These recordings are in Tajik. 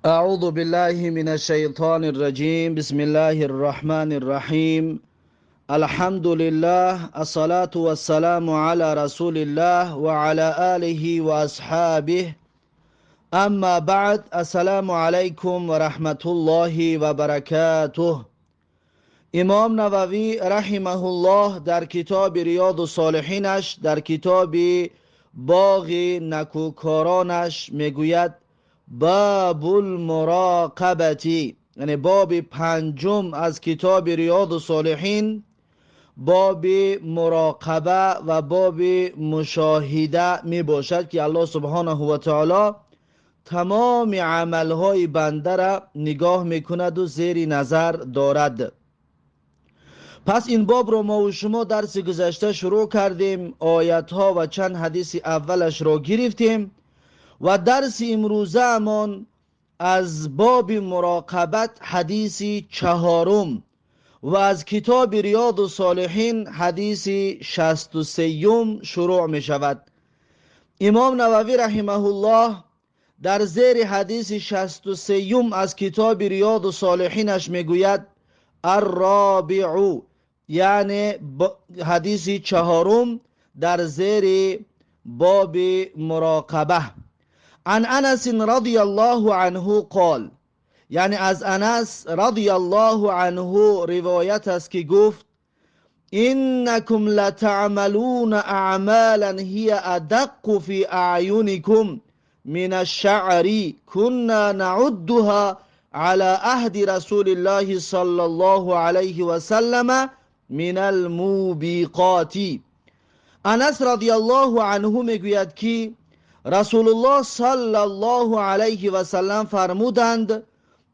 أعوذ بالله من الشيطان الرجيم. بسم الله الرحمن الرحيم. الحمد لله، الصلاة والسلام على رسول الله وعلى آله وأصحابه. أما بعد، السلام عليكم ورحمة الله وبركاته. امام نووی رحمه الله در کتاب ریاض الصالحینش، در کتاب باغ نکوکارانش میگوید باب المراقبتی، یعنی باب پنجم از کتاب ریاض الصالحین، باب مراقبه و باب مشاهده می باشد که الله سبحانه و تعالی تمام عملهای بنده را نگاه میکند و زیر نظر دارد. پس این باب رو ما و شما درس گذشته شروع کردیم، آیت ها و چند حدیث اولش را گرفتیم و درس امروزه مان از باب مراقبت حدیث چهارم و از کتاب ریاض الصالحین حدیث 63 شروع می شود. امام نووی رحمه الله در زیر حدیث 63 از کتاب ریاض الصالحینش می گوید الرابع، یعنی حدیث چهارم در زیر باب مراقبه. عن انس رضی الله عنه قال، یعنی از انس رضی الله عنه روایت است که گفت انکم لتعملون اعمالا هی ادق فی اعینکم من الشعر كنا نعدها على عهد رسول الله صلى الله عليه وسلم من الموبقات. انس رضی الله عنه میگوید که رسول الله صلی الله علیه و سلم فرمودند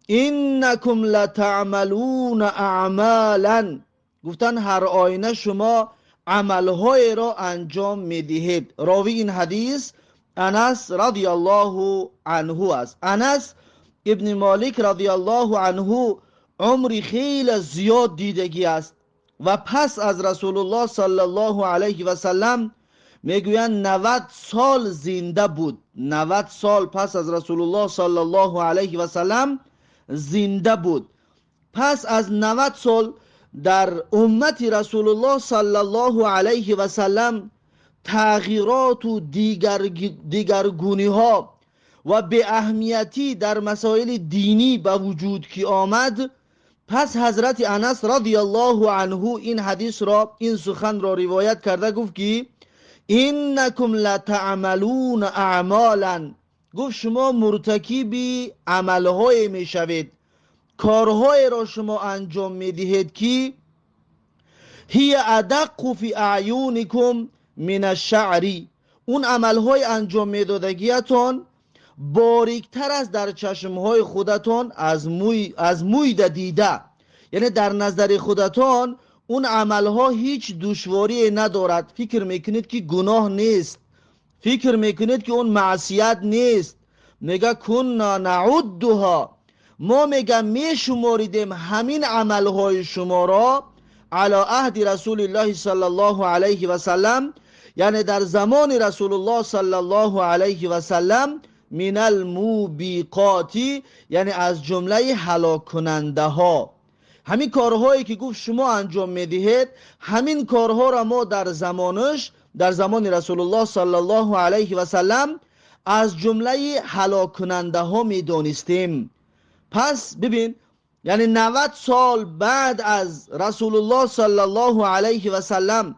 انکم لتعملون اعمالا، گفتن هر آینه شما عملهای را انجام میدهید. راوی این حدیث انس رضی الله عنه است. انس ابن مالک رضی الله عنه عمر خیلی زیاد دیدگی است و پس از رسول الله صلی الله علیه و سلم میگویند 90 سال زنده بود. 90 سال پس از رسول الله صلی الله علیه و سلم زنده بود. پس از 90 سال در امت رسول الله صلی الله علیه و سلم تغییرات و دیگرگونی ها و به اهمیتی در مسائل دینی به وجود که آمد، پس حضرت انس رضی الله عنه این حدیث را، این سخن را روایت کرده گفت که انکم لتعملون اعمالا، گفت شما مرتکب عملهای میشوید، کارهای را شما انجام میدهید که هی ادق فی اعینکم من الشعر، اون عملهای انجام میدادگیتان باریکتر است در چشمهای خودتان از موی دیده، یعنی در نظر خودتان اون عملها هیچ دشواری ندارد. فکر میکنید که گناه نیست، فکر میکنید که اون معصیت نیست. میگه کنا نعدها، ما میگه میشماریدیم همین عملهای شما را علی عهد رسول الله صلی الله علیه و سلم، یعنی در زمان رسول الله صلی الله علیه و سلم، من الموبقات، یعنی از جمله هلاک کننده ها. همین کارهایی که گفت شما انجام میدهید، همین کارها را ما در زمانش، در زمان رسول الله صلی الله علیه و سلم از جمله هلاک کننده ها میدانستیم. پس ببین، یعنی 90 سال بعد از رسول الله صلی الله علیه و سلم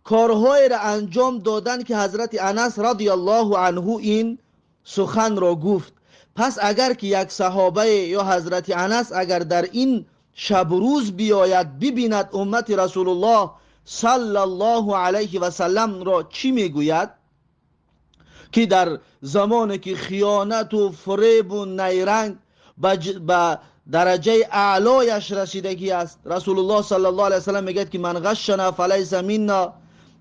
کارهای را انجام دادن که حضرت انس رضی الله عنه این سخن را گفت. پس اگر که یک صحابه یا حضرت انس اگر در این شب روز بیاید ببیند امت رسول الله صلی الله علیه و سلم را چی میگوید؟ که در زمانی که خیانت و فریب و نیرنگ به درجه اعلایش رسیدگی است، رسول الله صلی الله علیه و سلم میگه که من غشنا فلیس منا،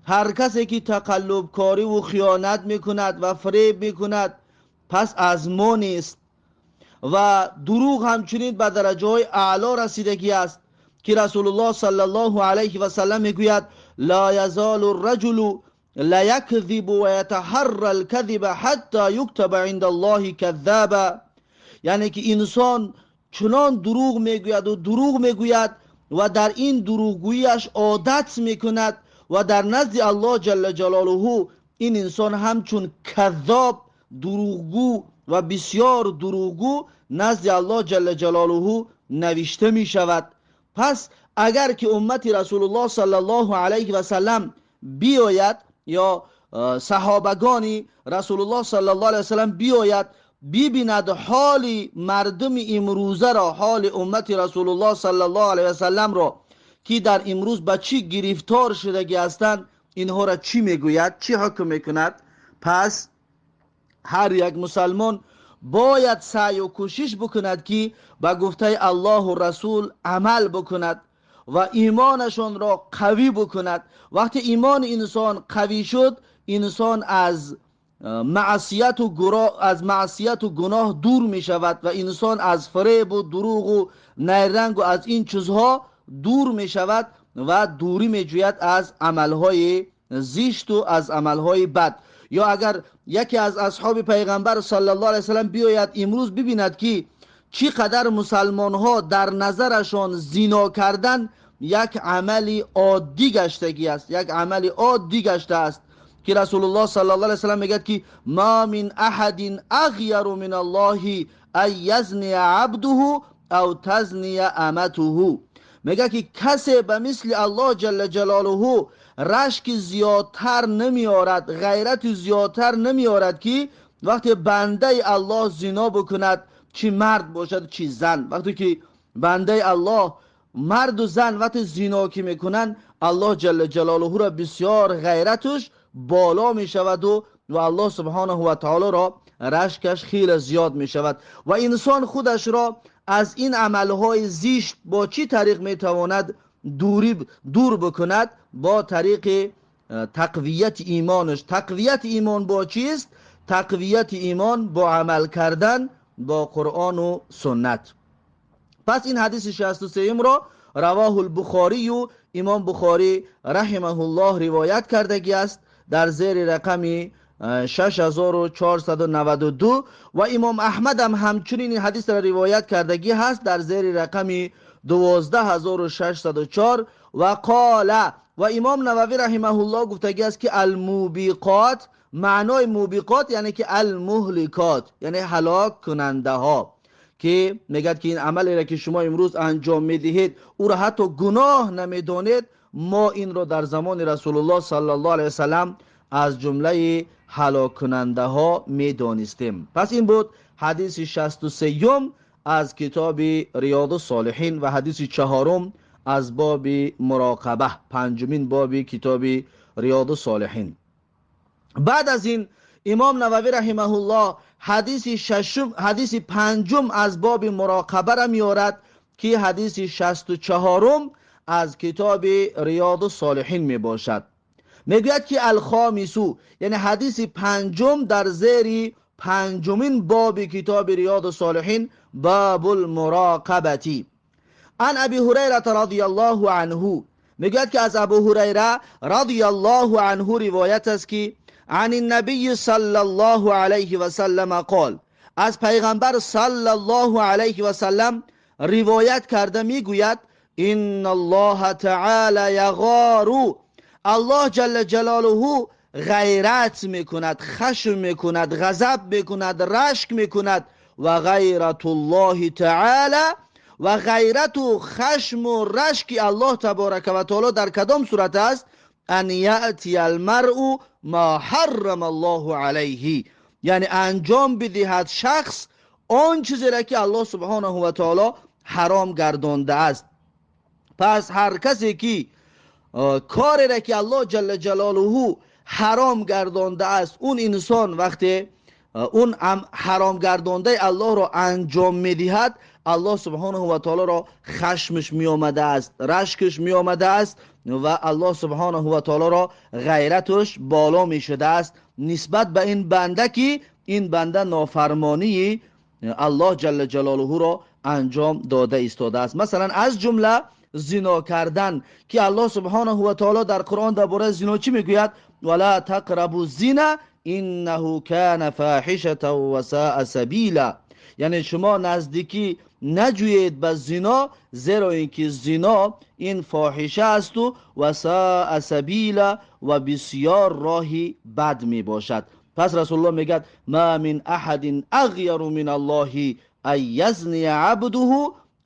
هر کسی که تقلب کاری و خیانت میکند و فریب میکند پس از ما نیست. و دروغ همچنین به درجه های اعلا رسیدگی است که رسول الله صلی الله علیه و سلم میگوید لا یزال الرجل لیکذب و یتحر الكذب حتی یکتب عند الله کذابا، Яъне ки инсон чунон дурӯғ мегӯяду дурӯғ мегӯяд ва дар ин дурӯғгӯияш одат мекунад ва дар назди Аллоҳ ҷалла ҷалолуҳу ин инсон ҳамчун каззоб, дурӯғгӯ ва бисёр дурӯғгӯ назди Аллоҳ ҷалла ҷалолуҳу навишта мешавад. Пас агар ки уммати Расулуллоҳ саллаллоҳу алайҳи васаллам биёяд ё саҳобагони Расулуллоҳ саллаллоҳу алайҳи васаллам биёяд, бибинад ҳоли мардуми имрӯзаро, ҳоли уммати Расулуллоҳ саллаллоҳу алайҳи васалламро, ки дар имрӯз ба чӣ гирифтор шудагӣ ҳастанд, инҳоро чӣ мегӯяд, чӣ ҳукм мекунад? Пас ҳар як мусалмон бояд саъю кӯшиш бикунад, ки ба гуфтаи Аллоҳу Расул амал бикунад ва имонашонро қавӣ бикунад. Вақте имони инсон қавӣ шуд, инсон аз маъсияту гуноҳ дур мешавад ва инсон аз фиребу дурӯғу найрангу аз ин чизҳо дур мешавад ва дурӣ меҷӯяд аз амалҳои зишту аз амалҳои бад. Ё агар яке аз асҳоби пайғамбар саллаллоҳу алайҳи васаллам биёяд имрӯз бибинад, ки чӣ қадар мусалмонҳо дар назарашон зино кардан як амали оддӣ гаштагӣ аст, як амали оддӣ гаштааст, ки Расулуллоҳ саллаллоҳу алайҳи васаллам мегӯяд, ки ма мин аҳадин ағйару мин Аллоҳи ан язния абдуҳу ав тазния аматуҳу. Мегӯяд, ки касе ба мисли Аллоҳ ҷалла ҷалолуҳу рашки зиёдтар намеорад, ғайрати зиёдтар намеорад, ки вақте бандаи Аллоҳ зино бикунад, чӣ мард бошад, чӣ зан, вақте ки бандаи Аллоҳ марду зан вақте зино ки мекунанд, Аллоҳ ҷалла ҷалолуҳуро бисёр ғайраташ боло мешаваду ва Аллоҳ субҳонаҳу ва таолоро рашкаш хеле зиёд мешавад. Ва инсон худашро аз ин амалҳои зишт бо чӣ тариқ метавонад дур бикунад? Бо тариқи тақвияти имонаш. Тақвияти имон бо чист? Тақвияти имон бо амал кардан бо Қуръону суннат. Пас ин ҳадиси 63-ро равоҳул Бухорию, имом Бухорӣ раҳимаҳуллоҳ ривоят кардагӣ аст дар зери рақами 6492 ва имом Аҳмад ҳам ҳамчунин ин ҳадисро ривоят кардагӣ ҳаст дар зери рақами 12604. Ва қола, ва имом Нававӣ раҳимаҳуллоҳ гуфтагӣ аст, ки алмубиқот, маънои мубиқот яъне ки алмуҳликот, яъне ҳалок кунандаҳо, ки мегӯяд, ки ин амалеро ки шумо имрӯз анҷом медиҳед, ӯро ҳатто гуноҳ намедонед, мо инро дар замони Расулуллоҳ саллаллоҳу алайҳи васаллам аз ҷумлаи ҳалоккунандаҳо медонистем. Пас ин буд ҳадиси 63 аз китоби Риёду Солиҳин ва ҳадиси 4 аз боби муроқаба, 5-умин боби китоби Риёду Солиҳин. Баъд аз ин имом Нававӣ раҳимаҳуллоҳ ҳадиси 5 аз боби муроқабаро меорад, ки ҳадиси 64 аз китоби Риёду Солиҳин мебошад. Мегӯяд, ки алхомису, яъне ҳадиси 5 дар зери 5-умин боби китоби Риёду Солиҳин, бобул муроқабати. Ан Аби Ҳурайрата радияллоҳу анҳу, мегӯяд, ки аз Абу Ҳурайра радияллоҳу анҳу ривоят аст, ки ан набийи саллаллоҳу алайҳи васаллама қол, аз пайғамбар саллаллоҳу алайҳи васаллам ривоят карда мегӯяд: инналлоҳа таъола яғору, Аллоҳ ҷалла ҷалолуҳу ғайрат мекунад, хашм мекунад, ғазаб мекунад, рашк мекунад. Ва ғайратуллоҳи таъола, ва ғайрату хашму рашки Аллоҳ таборака ва таоло дар кадом сурат аст? Ан яътиял маръу ма ҳаррама Аллоҳу алайҳи, яъне анҷом бидиҳад шахс он чизеро, ки Аллоҳ субҳонаҳу ва таоло ҳаром гардондааст. Пас ҳар касе ки кореро ки Аллоҳ ҷалла ҷалолуҳу ҳаром гардондааст, он инсон вақте он ҳаром гардондаи Аллоҳро анҷом медиҳад, Аллоҳ субҳонаҳу ва таолоро хашмаш меомадааст, рашкаш меомадааст ва Аллоҳ субҳонаҳу ва таолоро ғайраташ боло мешудааст нисбат ба ин банда, ки ин банда нофармонии Аллоҳ ҷалла ҷалолуҳуро анҷом дода истодааст. Масалан, аз ҷумла зино кардан, ки Аллоҳ субҳонаҳу ва таоло дар Қуръон дар бораи зино чӣ мегӯяд? Вала тақрабу зина иннаҳу кана фоҳишатан ва саа сабила. Яъне шумо наздикӣ наҷӯед ба зино, зеро ин ки зино ин фоҳиша асту ва саа сабила, ва бисёр роҳи бад мебошад. Пас Расулуллоҳ мегӯяд: ма мин аҳадин ағйару мин Аллоҳи ан язния абдуҳу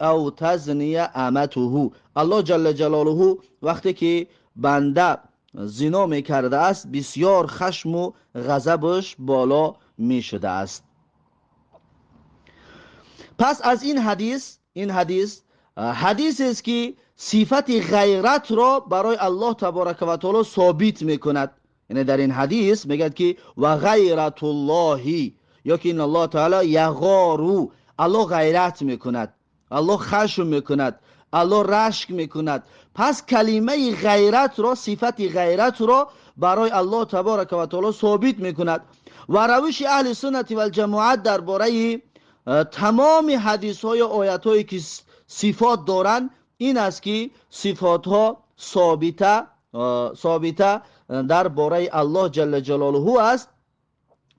ав тазния аматуҳу. Аллоҳ ҷалла ҷалолуҳу вақте ки банда зино мекардааст, бисёр хашму ғазабаш боло мешудааст. Пас аз ин ҳадис, ин ҳадис ҳадисест ки сифати ғайратро барои Аллоҳ таборака ва таоло собит мекунад. Яъне дар ин ҳадис мегӯяд ки ва ғайратуллоҳи, ё ки ин Аллоҳ таоло яғору, Аллоҳ ғайрат мекунад, Аллоҳ хашм мекунад, Аллоҳ рашк мекунад. Пас калимаи ғайратро, сифати ғайратро барои Аллоҳ таборака ва таоло собит мекунад. Ва равиши аҳли суннати валҷамоат дар бораи тамоми ҳадисҳо ё оятҳое ки сифот доранд ин аст ки сифотҳо собита дар бораи Аллоҳ ҷалла ҷалолуҳу аст,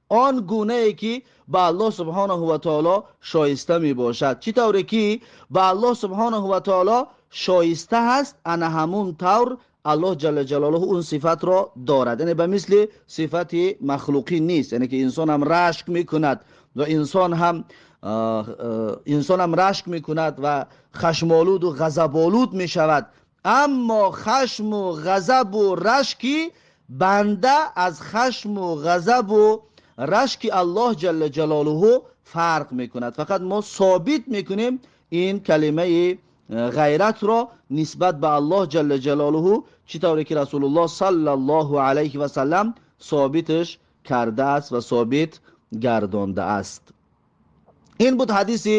он гунае ки ба Аллоҳ субҳонаҳу ва таоло шоиста мебошад. Чӣ тавре ки ба Аллоҳ субҳонаҳу ва таоло шоиста ҳаст, ана ҳамун тавр Аллоҳ ҷалла ҷалолуҳу он сифатро дорад. Яъне ба мисли сифати махлуқӣ нест, яъне ки инсон ҳам рашк мекунад ва инсон ҳам рашк мекунад ва хашмолуду ғазаболуд мешавад, аммо хашму ғазабу рашки банда аз хашму ғазабу рашки Аллоҳ ҷалла ҷалолуҳу фарқ мекунад. Фақат мо собит мекунем ин калимаи ғайратро нисбат ба Аллоҳ ҷалла ҷалолуҳу, чӣ тавре ки Расулуллоҳ саллаллоҳу алайҳи васаллам собиташ кардааст ва собит гардондааст. Ин буд ҳадиси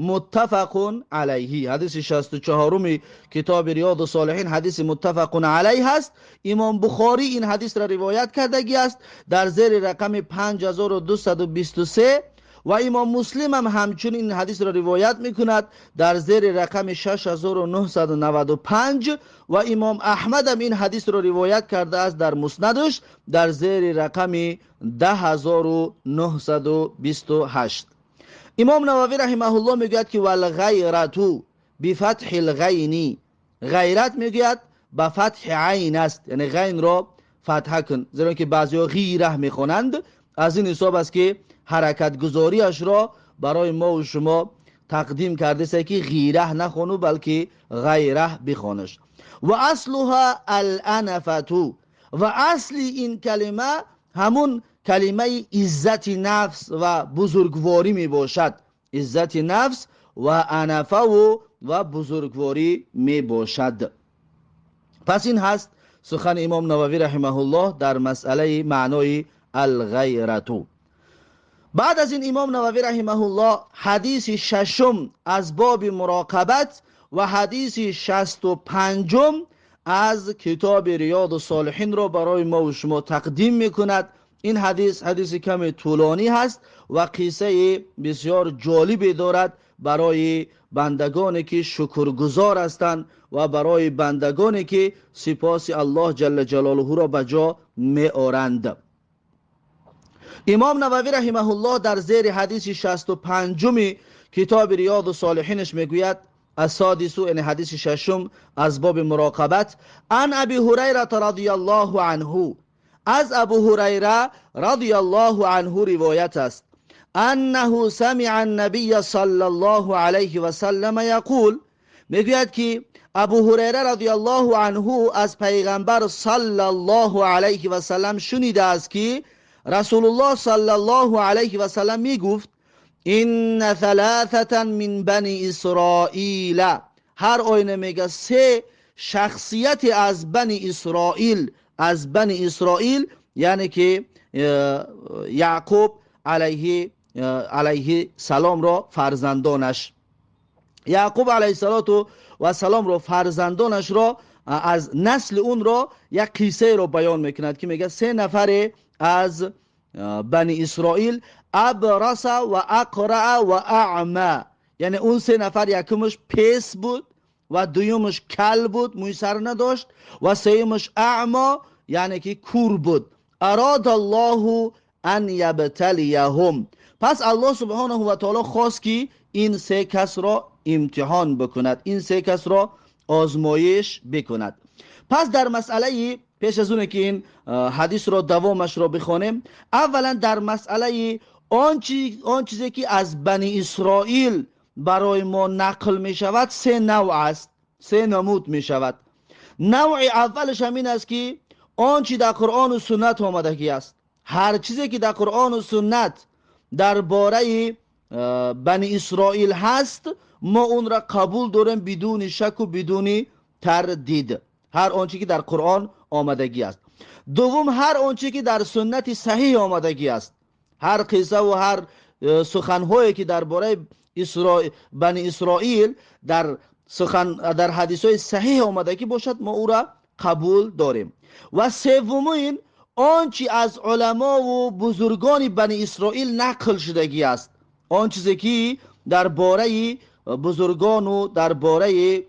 муттафақун алайҳи, ҳадиси 64-уми китоби Риёду Солиҳин, ҳадиси муттафақун алайҳ аст. Имом Бухорӣ ин ҳадисро ривоят кардагӣ аст дар зери рақами 5223 ва имом Муслим ҳам ҳамчунин ин ҳадисро ривоят мекунад дар зери рақами 6995 ва имом Аҳмад ҳам ин ҳадисро ривоят кардааст дар муснадаш дар зери рақами 10928. Имом Нававӣ раҳимаҳуллоҳ мегӯяд ки валғайрату бифатҳи лғайни, ғайрат мегӯяд ба фатҳи айн аст, яъне ғайнро фатҳа кун, зеро ки баъзеҳо ғираҳ мехонанд. Аз ин ҳисоб аст ки ҳаракатгузориашро барои мо ва шумо тақдим кардааст ки ғираҳ нахону, балки ғайраҳ бихонаш. Ва аслуҳа аланафату, ва асли ин калима ҳамун калимаи иззати нафс ва бузургворӣ мебошад. Иззати нафс ва анафаву ва бузургворӣ мебошад. Пас ин ҳаст сухани имом Нававӣ раҳимаҳуллоҳ дар масъалаи маънои алғайрату. Баъд аз ин имом Нававӣ раҳимаҳуллоҳ ҳадиси шашум аз боби муроқабат ва ҳадиси 65-ум аз китоби Риёду Солиҳинро барои мо ва шумо тақдим мекунад. Ин ҳадис ҳадиси каме тӯлонӣ ҳаст ва қиссаи бисёр ҷолибе дорад барои бандагоне ки шукргузор ҳастанд ва барои бандагоне ки сипоси Аллоҳ ҷалла ҷалолуҳуро ба ҷо меоранд. Имом Нававӣ раҳимаҳуллоҳ дар зери ҳадиси 65-уми китоби Риёду Солиҳинаш мегӯяд: السادس، یعنی حدیث ششم از باب مراقبت، عن ابی هریره رضی الله عنه، از ابو هریره رضی الله عنه روایت است، انه سمع النبی صلی الله علیه و سلم یقول، میگوید که ابو هریره رضی الله عنه از پیغمبر صلی الله علیه و سلم شنیده است که رسول الله صلی الله علیه و سلم میگفت: ان ثلاثه من بنی اسرائیل، هر آینه میگه سه شخصیت از بنی اسرائیل، از بنی اسرائیل یعنی که یعقوب علیه السلام را فرزندانش، یعقوب علیه السلام را فرزندانش را از نسل اون را یک قصه را بیان میکند که میگه سه نفر از بنی اسرائیل ابرص و اقرع و اعمى، یعنی اون سه نفر یکمش پیس بود و دویمش کل بود، موی سر نداشت، و سیمش اعما یعنی که کور بود. اراد الله ان یبتلیهم، Пас Аллоҳ субҳонаҳу ва таоло хост ки ин се касро имтиҳон бикунад, ин се касро озмоиш бикунад. Пас дар масъалаи пеш аз оне ки ин ҳадисро давомашро бихонем, аввалан дар масъалаи он чизе ки аз Бани Исроил барои мо нақл мешавад, се навъ аст, се намуд мешавад. Навъи аввалаш ҳамин аст ки он чи дар Қуръону суннат омадагӣ аст, ҳар чизе ки дар Қуръону суннат дар бораи Бани Исроил ҳаст, мо онро қабул дорем бидуни шаку бидуни тардид, ҳар он чи ки дар Қуръон омадагӣ аст. Дуввум, ҳар он чи ки дар суннати саҳиҳ омадагӣ аст, ҳар қиссаву ҳар суханҳое ки дар бораи Бани Исроил дар ҳадисҳои саҳиҳ омадагӣ бошад, мо ӯра қабул дорем. Ва севумин, он чи аз уламову бузургони Бани Исроил нақл шудагӣ аст, он чизе ки дар бораи бузургону дар бораи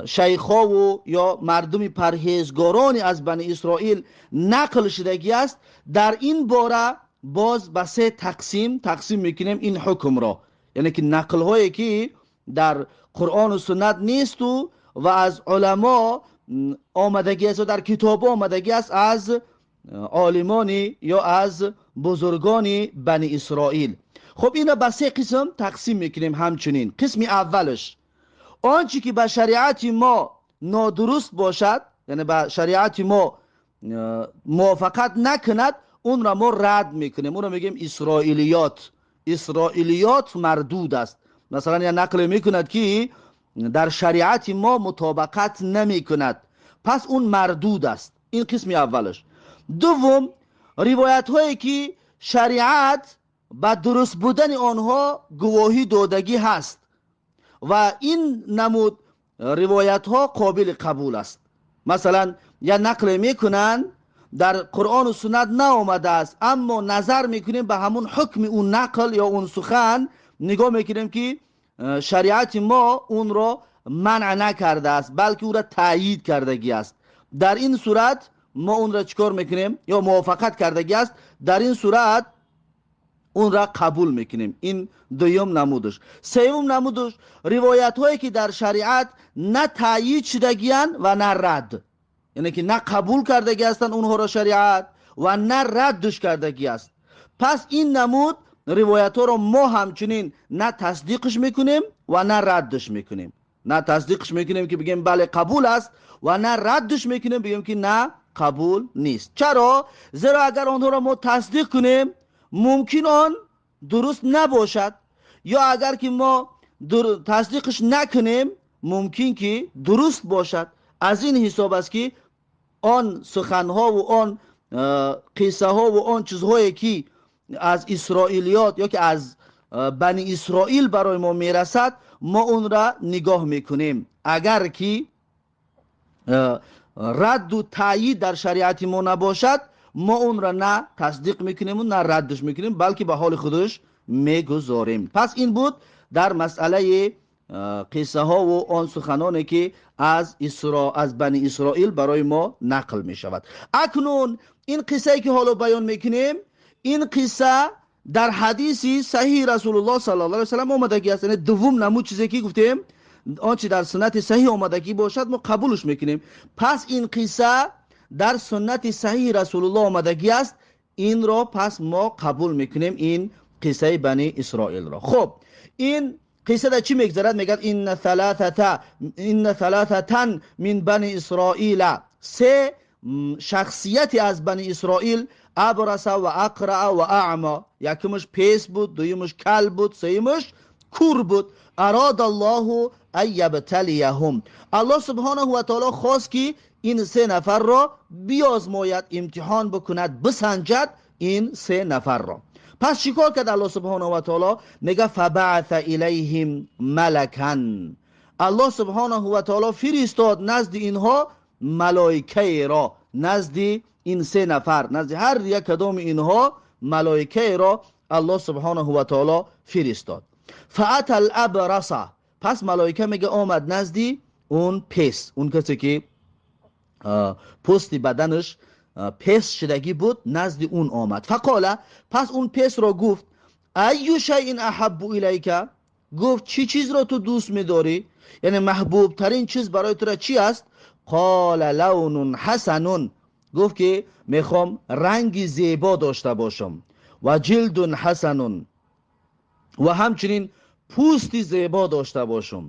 шайхову ё мардуми парҳезгорони аз Бани Исроил нақл шудагӣ аст, дар ин бора боз ба се тақсим мекунем ин ҳукмро. Яъне ки нақлҳое ки дар Қуръону суннат несту ва аз уламо омадагӣ аст ё дар китобҳо омадагӣ аст аз олимони ё аз бузургони Бани Исроил. Хуб, инро ба се қисм тақсим мекунем. Ҳамчунин қисми аввалаш, он чи ки ба шариати мо нодуруст бошад, яъне ба шариати мо мувофиқат накунад, онро мо рад мекунем, онро мегӯем исроилиёт. Исроилиёт мардуд аст. Масалан, я нақл мекунад ки дар шариати мо мутобиқат намекунад, пас он мардуд аст. Ин қисми аввалаш. Дуввум, ривоятҳое ки шариат ба дуруст будани онҳо гувоҳӣ додагӣ ҳаст ва ин намуд ривоятҳо қобили қабул аст. Масалан, я нақл мекунанд, дар Қуръону суннат наомадааст, аммо назар мекунем ба ҳамун ҳукми он нақл ё он сухан, нигоҳ мекунем ки шариати мо онро манъ накардааст, балки ӯро таъйид кардагӣ аст. Дар ин сурат мо онро чикор мекунем? Ё мувофиқат кардагӣ аст, дар ин сурат онро қабул мекунем. Ин дуюм намудаш. Сеюм намудаш, ривоятҳое ки дар шариат на таъйид шудагиянд ва на рад, яъне ки на қабул кардагӣ ҳастанд онҳоро шариат ва на раддуш кардагӣ аст. Пас ин намуд ривоятҳоро мо ҳамчунин на тасдиқш мекунем ва на раддуш мекунем. На тасдиқш мекунем ки бигем бале қабул аст, ва на раддуш мекунем бигем ки на қабул нест. Чаро? Зеро агар онҳоро мо тасдиқ кунем, мумкин он дуруст набошад, ё агар ки мо тасдиқш накунем, мумкин ки дуруст бошад. Аз ин ҳисоб аст ки он суханҳову он қиссаҳову он чизҳое ки аз исроилиёт ё ки аз Бани Исроил барои мо мерасад, мо онро нигоҳ мекунем. Агар ки радду таъйид дар шариати мо набошад, мо онро на тасдиқ мекунему на раддуш мекунем, балки ба ҳоли худаш мегузорем. Пас ин буд дар масъалаи қиссаҳову он суханоне ки аз Бани Исроил барои мо нақл мешавад. Акнун ин қиссае ки ҳоло баён мекунем, ин қисса дар ҳадиси саҳиҳи Расулуллоҳ саллаллоҳу алайҳи васаллам омадагӣ аст. Яъне дуввум намуд чизе ки гуфтем, он чи дар суннати саҳиҳ омадагӣ бошад, мо қабулш мекунем. Пас ин қисса дар суннати саҳиҳи Расулуллоҳ омадагӣ аст, инро пас мо қабул мекунем, ин қиссаи Бани Исроилро. Хуб, ин қисса дар чӣ мегзарад? Мегӯяд инна саласатан мин Бани Исроила, се шахсияти аз Бани Исроил, абраса ва ақраа ва аъма. Якумаш пес буд, дуюмаш кал буд, сеюмаш кур буд. Арада Аллоҳу ан ябталияҳум, Аллоҳ субҳонаҳу ва таоло хост ки ин се нафарро биозмояд, имтиҳон бикунад, бисанҷад ин се нафарро. Пас чӣ кор кард Аллоҳ субҳонаҳу ва таоло? Мега фабаъса илайҳим малакан, Аллоҳ субҳонаҳу ва таоло фиристод назди инҳо малоикаеро, назди ин се нафар, назди ҳар як кадоми инҳо малоикаеро Аллоҳ субҳонаҳу ва таоло фиристод. фаата алабраса, пас малоика мега омад назди он пес, он касе ки пӯсти баданаш пес шудагӣ буд, назди он омад. Фақола, пас он песро гуфт: айю шайъин аҳаббу илайка? Гуфт чӣ чизро ту дӯст медорӣ? Яъне маҳбубтарин чиз барои тура чӣ аст? Қола лавнун ҳасанун. Гуфт ки мехоҳам ранги зебо дошта бошам, ва ҷилдун ҳасанун, ва ҳамчунин пӯсти зебо дошта бошам,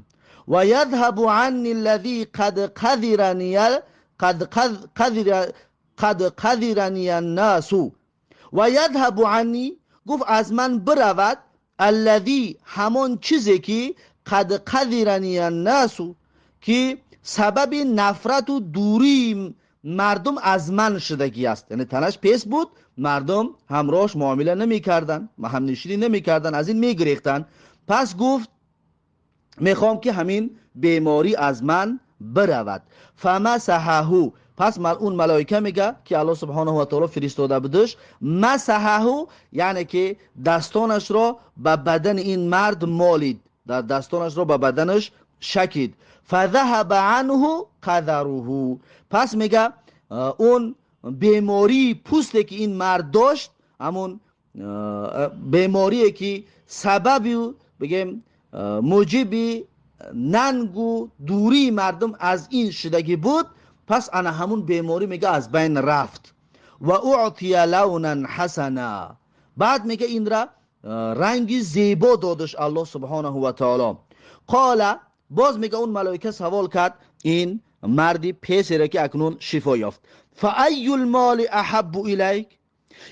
ва ядҳабу анни аллази қад қадирани аннасу, ва ядҳабу анни, гуфт аз ман биравад, аллази, ҳамон чизе ки қад қадирани аннасу, ки сабаби нафрату дурии мардум аз ман шудагӣ аст. Яъне танаш пес буд, мардум ҳамроҳш муомила намекарданд, ҳамнишинӣ намекарданд, аз ин мегирехтанд. Пас гуфт мехоҳам ки ҳамин беморӣ аз ман биравад. Фамасаҳаҳу, пас он малоика мега ки Аллоҳ субҳонаҳу ва таоло фиристода будаш, масаҳаҳу, яъне ки дастонашро ба бадани ин мард молид, дастонашро ба баданаш шакид. Фазаҳаба анҳу қадаруҳу, пас мега он бемории пӯсте ки ин мард дошт, ҳамон беморие ки сабаби бигем муҷиби нангу дурии мардум аз ин шудагӣ буд, пас ана ҳамун беморӣ мега аз байн рафт. Ва уътия лавнан ҳасана, баъд мега инра ранги зебо додаш Аллоҳ субҳонаҳу ва таоло. Қола, боз мега он малоика савол кард ин марди песере ки акнун шифо ёфт: фаайю лмоли аҳаббу илайк,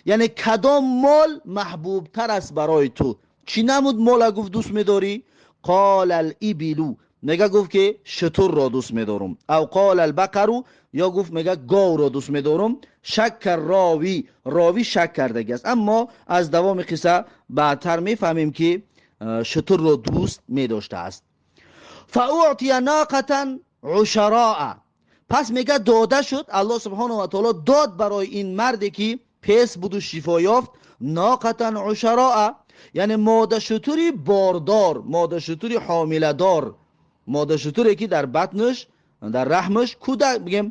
яъне кадом мол маҳбубтар аст барои ту? Чӣ намуд мола гуфт дӯст медорӣ? Қола алибилу, мега гуфт ки шутурро дӯст медорум. Ав қола албақару, ё гуфт мега говро дӯст медорум. Шакка ровӣ, ровӣ шак кардагӣ аст, аммо аз давоми қисса баъдтар мефаҳмем ки шутурро дӯст медоштааст. Фаутия ноқатан ушароа, пас мега дода шуд, Аллоҳ субҳонаҳу ва таоло дод барои ин марде ки пес буду шифо ёфт, ноқатан ушароа, яъне модашутури бордор, модашутури ҳомиладор, модашутуре ки дар батнаш, дар раҳмаш кӯдак бигем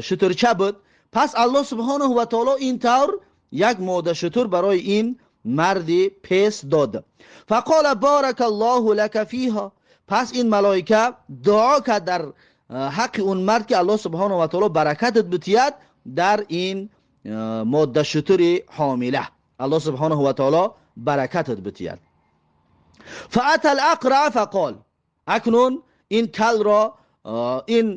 шутурча буд. Пас Аллоҳ субҳонаҳу ва таоло ин тавр як модашутур барои ин марди пес дод. Фақола барака аллоҳу лака фиҳа, пас ин малоика дуо кард дар ҳаққи он мард ки Аллоҳ субҳонаҳу ва таоло баракатат битиҳад дар ин моддашутури ҳомила, Аллоҳ субҳонаҳу ва таоло баракатат битиҳад. Фаата алақра фақол, акнун ин калро, ин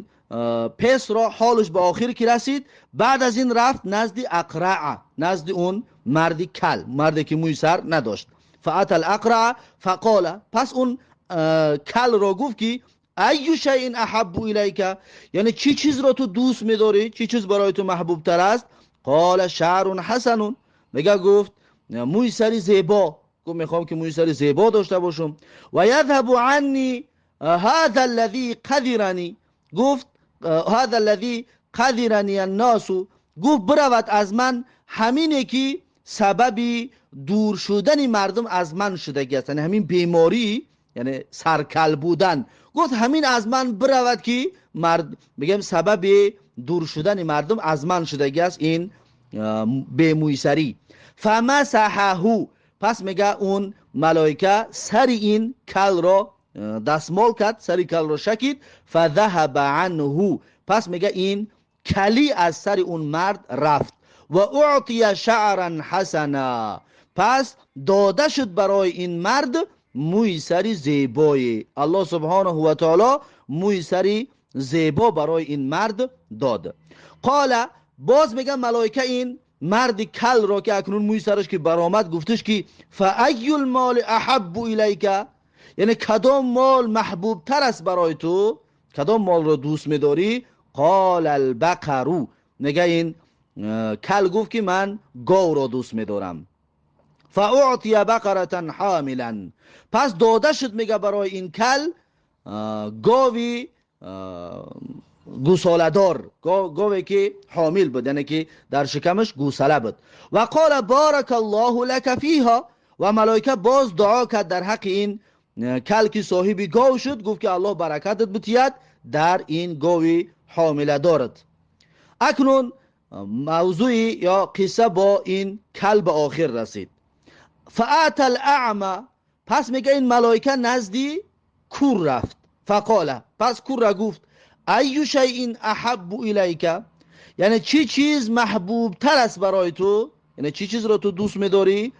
песро ҳолаш ба охир ки расид, баъд аз ин рафт назди ақраа, назди он марди кал, марде ки мӯи сар надошт. Фаата алақраа фақола, пас он калро гуфт ки айю шайъин аҳаббу илайка, яъне чӣ чизро ту дӯст медорӣ, чӣ чиз барои ту маҳбубтар аст? Қола шаърун ҳасанун, мега гуфт мӯи сари зебо, гуфт мехоҳам ки мӯи сари зебо дошта бошам. Ва ядҳабу анни ҳаза аллази қадирани, гуфт ҳаза аллази қадирани аннасу, гуфт биравад аз ман ҳамине ки сабаби дур шудани мардум аз ман шудагӣ аст, яъне ҳамин беморӣ, яъне саркал будан. Гуфт ҳамин аз ман биравад ки бигем сабаби дур шудани мардум аз ман шудагӣ аст ин бемӯйсарӣ. Фамасаҳаҳу, пас мега он малоика сари ин калро дастмол кард, сари калро шакид. Фазаҳаба анҳу, пас мега ин калӣ аз сари он мард рафт. Ва уътия шаъран ҳасана, пас дода шуд барои ин мард мӯи сари зебое. Аллоҳ субҳонаҳу ва таоло мӯи сари зебо барои ин мард дод. Қола, боз мега малоика ин марди калро ки акнун мӯи сараш ки баромад гуфташ ки фаайю лмоли аҳаббу илайка, яъне кадом мол маҳбубтар аст барои ту, кадом молро дӯст медорӣ? Қола албақару, мега ин кал гуфт ки ман говро дӯст медорам. Фаутия бақаратан ҳомилан, пас дода шуд мега барои ин кал гови гусоладор, гове ки ҳомил буд, яъне ки дар шикамаш гусала буд. Ва қола барака аллоҳу лака фиҳа, ва малоика боз дуо кард дар ҳаққи ин кал ки соҳиби гов шуд, гуфт ки Аллоҳ баракатат битиҳад дар ин гови ҳомиладорат. Акнун موضوع یا قصه با این کل به آخر رسید. فأتى الأعمى، پس میگه این ملائکه نزدی کور رفت. فقال، پس کور را گفت ای شیء احب الیک، یعنی چی چیز محبوب تر است برای تو، یعنی چی چیز را تو دوست میداری؟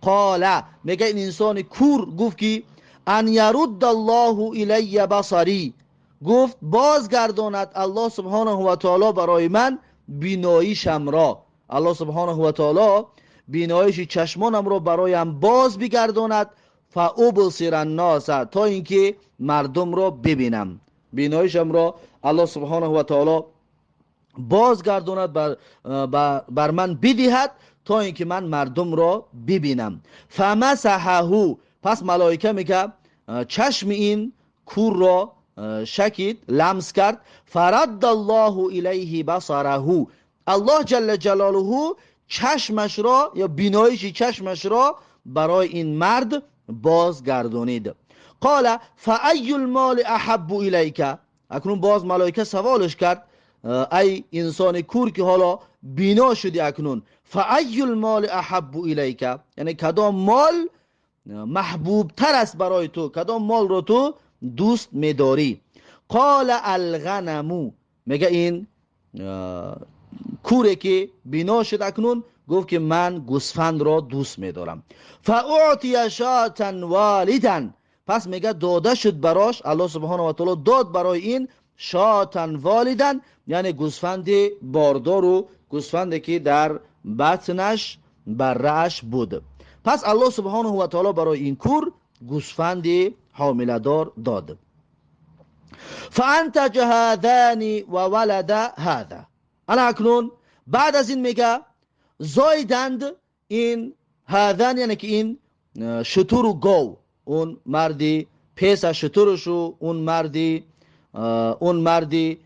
قال، میگه این انسان کور گفت که ان یرد الله الی بصری، گفت بازگرداند الله سبحانه و تعالی برای من بیناییشم را، الله سبحانه و تعالی بینایش چشمانم را برایم باز بگرداند، فابصر الناس، تا اینکه مردم را ببینم. بینایشم را الله سبحانه و تعالی بازگرداند، بر من بدهد تا اینکه من مردم را ببینم. فمسحه، پس ملائکه میگه چشم این کور را شکید، لمس کرد. فرد الله الیه بصره، الله جل جلاله چشمش را یا بینایش چشمش را برای این مرد بازگردانید. قال فای المال احب الیک، اکنون باز ملائکه سوالش کرد ای انسان کور که حالا بینا شدی، اکنون فای المال احب الیک، یعنی کدام مال محبوب تر است برای تو، کدام مال رو تو دوست میداری؟ قال الغنم، میگه این کوره که بینا شد اکنون گفت که من گوسفند را دوست میدارم. فاعطی شاة والدا، پس میگه داده شد براش، الله سبحانه و تعالی داد برای این شاة والدا، یعنی گوسفند باردار و گوسفندی که در بطنش بره‌اش بود. پس الله سبحانه و تعالی برای این کور گوسفند حامله دار داد. فانتج هذان و ولد هذا، انا اکنون بعد از این میگه زایدند این هذان، یعنی که این شتر و گاو، اون مردی پیس شترش و اون مردی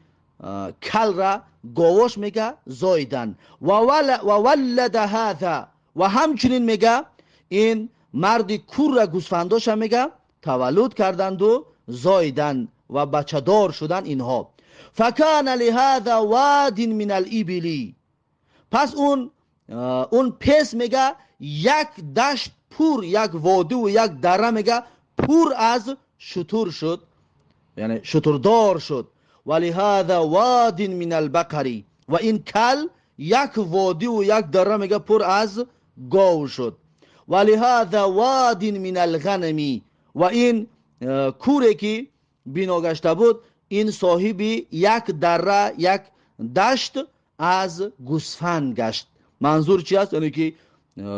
کل را گاوش میگه زایدن. و ولد هذا، و همچنین میگه این مردی کور را گوسفنداش میگه تولد کردند و زایدن و بچه دار شدن اینها. فکان لهذا واد من الابل، پس اون پس میگه یک دشت پور، یک وادی و یک دره میگه پور از شتر شد، یعنی شتردار شد. ولهذا واد من البقر، و این کل یک وادی و یک دره میگه پر از گاو شد. ولهذا واد من الغنم، و این کوره که بینا گشته بود این صاحبی یک دره، یک دشت از گوسفند گشت. منظور چی است؟ یعنی که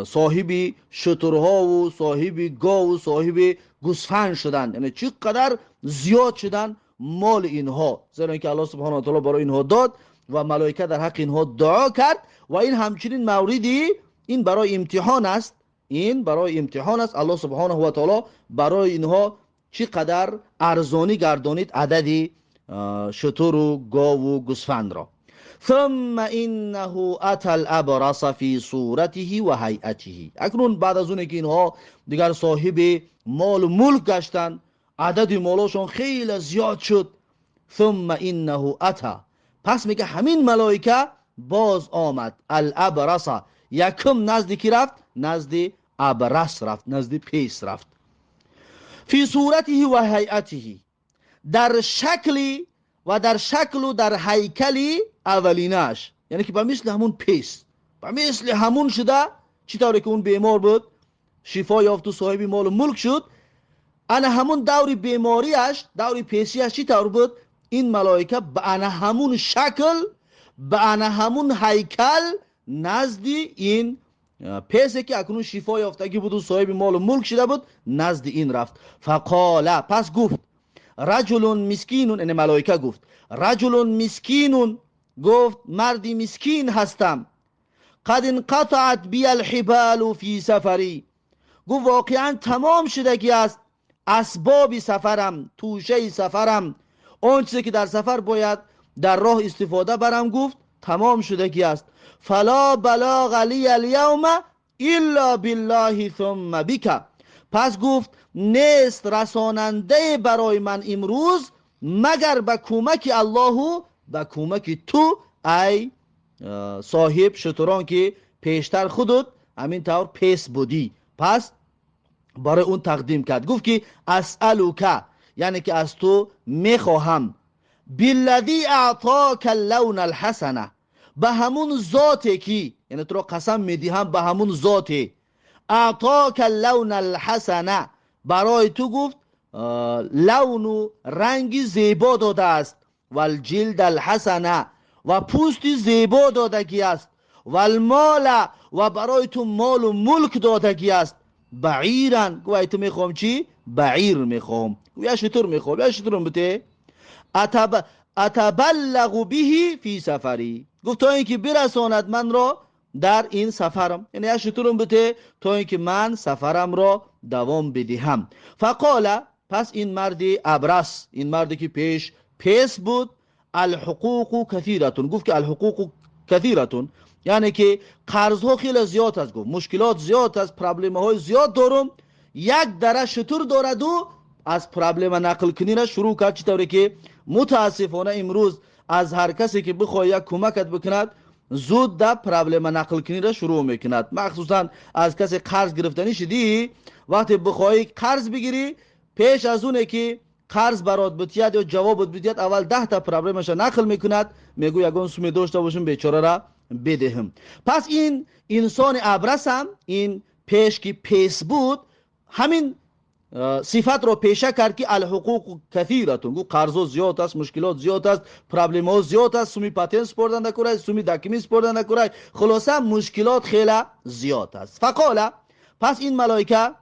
صاحبی شترها و صاحبی گاو و صاحب گوسفند شدن، یعنی چقدر زیاد شدن مال اینها، زیرا اینکه الله سبحانه و تعالی برای اینها داد و ملائکه در حق اینها دعا کرد. و این همچنین موردی، این برای امتحان است، این برای امتحان است. الله سبحانه و تعالی برای اینها چقدر ارزانی گردانید عددی شتر و گاو و گوسفند را. ثم انه اتى الابرص في صورته و هیئته، اکنون بعد از اون که اینها دیگر صاحب مال و ملک گشتند، عدد مالاشون خیلی زیاد شد. ثم انه اتى، پس میگه همین ملائکه باز آمد. الابرص، یکم نزد کی رفت؟ نزد ابرص رفت، نزد پیس رفت. فی صورته و هیئته، در شکلی و در شکل و در هیکلی اولینش، یعنی که به مثل همون پیس، به مثل همون شده. چی طوری که اون بیمار بود شفا یافت و صاحب مال و ملک شد، انا همون دور بیماریش، دور پیسیش چی طور بود؟ این ملائکه به انا همون شکل، به انا همون هیکل نزدی این پیسه که اکنون شفا یافتگی بود و صاحب مال و ملک شده بود، نزد این رفت. فقال، پس گفت رجل مسکین، یعنی ملائکه گفت رجل مسکین، گفت مردی مسکین هستم. قد انقطعت بی الحبال فی سفری، گفت واقعا تمام شدگی است اسباب سفرم، توشه سفرم، آن چیزی که در سفر باید در راه استفاده برم، گفت تمام شدگی است. فلا بلاغ لی الیوم الا بالله ثم بک، پس گفت نیست رساننده برای من امروز مگر به کمک الله و به کمک تو ای соҳиб шутурон ки пештар худут ҳамин тавр пес будӣ. Пас барои он тақдим кард, гуфт ки асъалука, яъне ки аз ту мехоҳам, биллази аътока аллавна алҳасана, ба ҳамун зоте ки, яъне туро қасам медиҳам ба ҳамун зоте, аътока аллавна алҳасана, барои ту гуфт лавну ранги зебо додааст, валҷилд алҳасана, ва пӯсти зебо додагӣ аст, валмола, ва барои ту молу мулк додагӣ аст, баиран, гуфт ай ту мехоҳам чӣ? Баир мехоҳам, я шутур мехоҳам, я шутурам бите, атабаллағу биҳи фи сафари, гуфт то ин ки бирасонад манро дар ин сафарам, яъне я шутурам бите то ин ки ман сафарамро давом бидиҳам. Фақола, пас ин марди абрас, ин марде ки пеш пес буд, алҳуқуқу касиратун, гуфт ки алҳуқуқу касиратун, яъне ки қарзҳо хеле зиёд аст, гуфт мушкилот зиёд аст, проблемаҳои зиёд дорум, як дара шутур дораду аз проблема нақлкуниро шурӯъ кард, чӣ тавре ки мутаассифона имрӯз аз ҳар касе ки бихоҳад як кӯмакат бикунад, зуд да проблема нақлкуниро шурӯъ мекунад. Махсусан аз касе қарз гирифтанӣ шудӣ, вақте бихоҳӣ қарз бигирӣ, пеш аз оне ки қарз барот битиҳад ё ҷавобот бидиҳад, аввал 10 та проблемаша нақл мекунад, мегӯ ягон суме дошта бошем, бечорара бидиҳем. Пас ин инсони абрасам, ин пеш ки пес буд, ҳамин сифатро пеша кард ки алҳуқуқу касиратун, гуфт қарзо зиёд аст, мушкилот зиёд аст, проблемаҳо зиёд аст, суми патент супордан накурай, суми документ супордан накурай, хулоса мушкилот хеле зиёд аст. Фақола, пас ин малоика,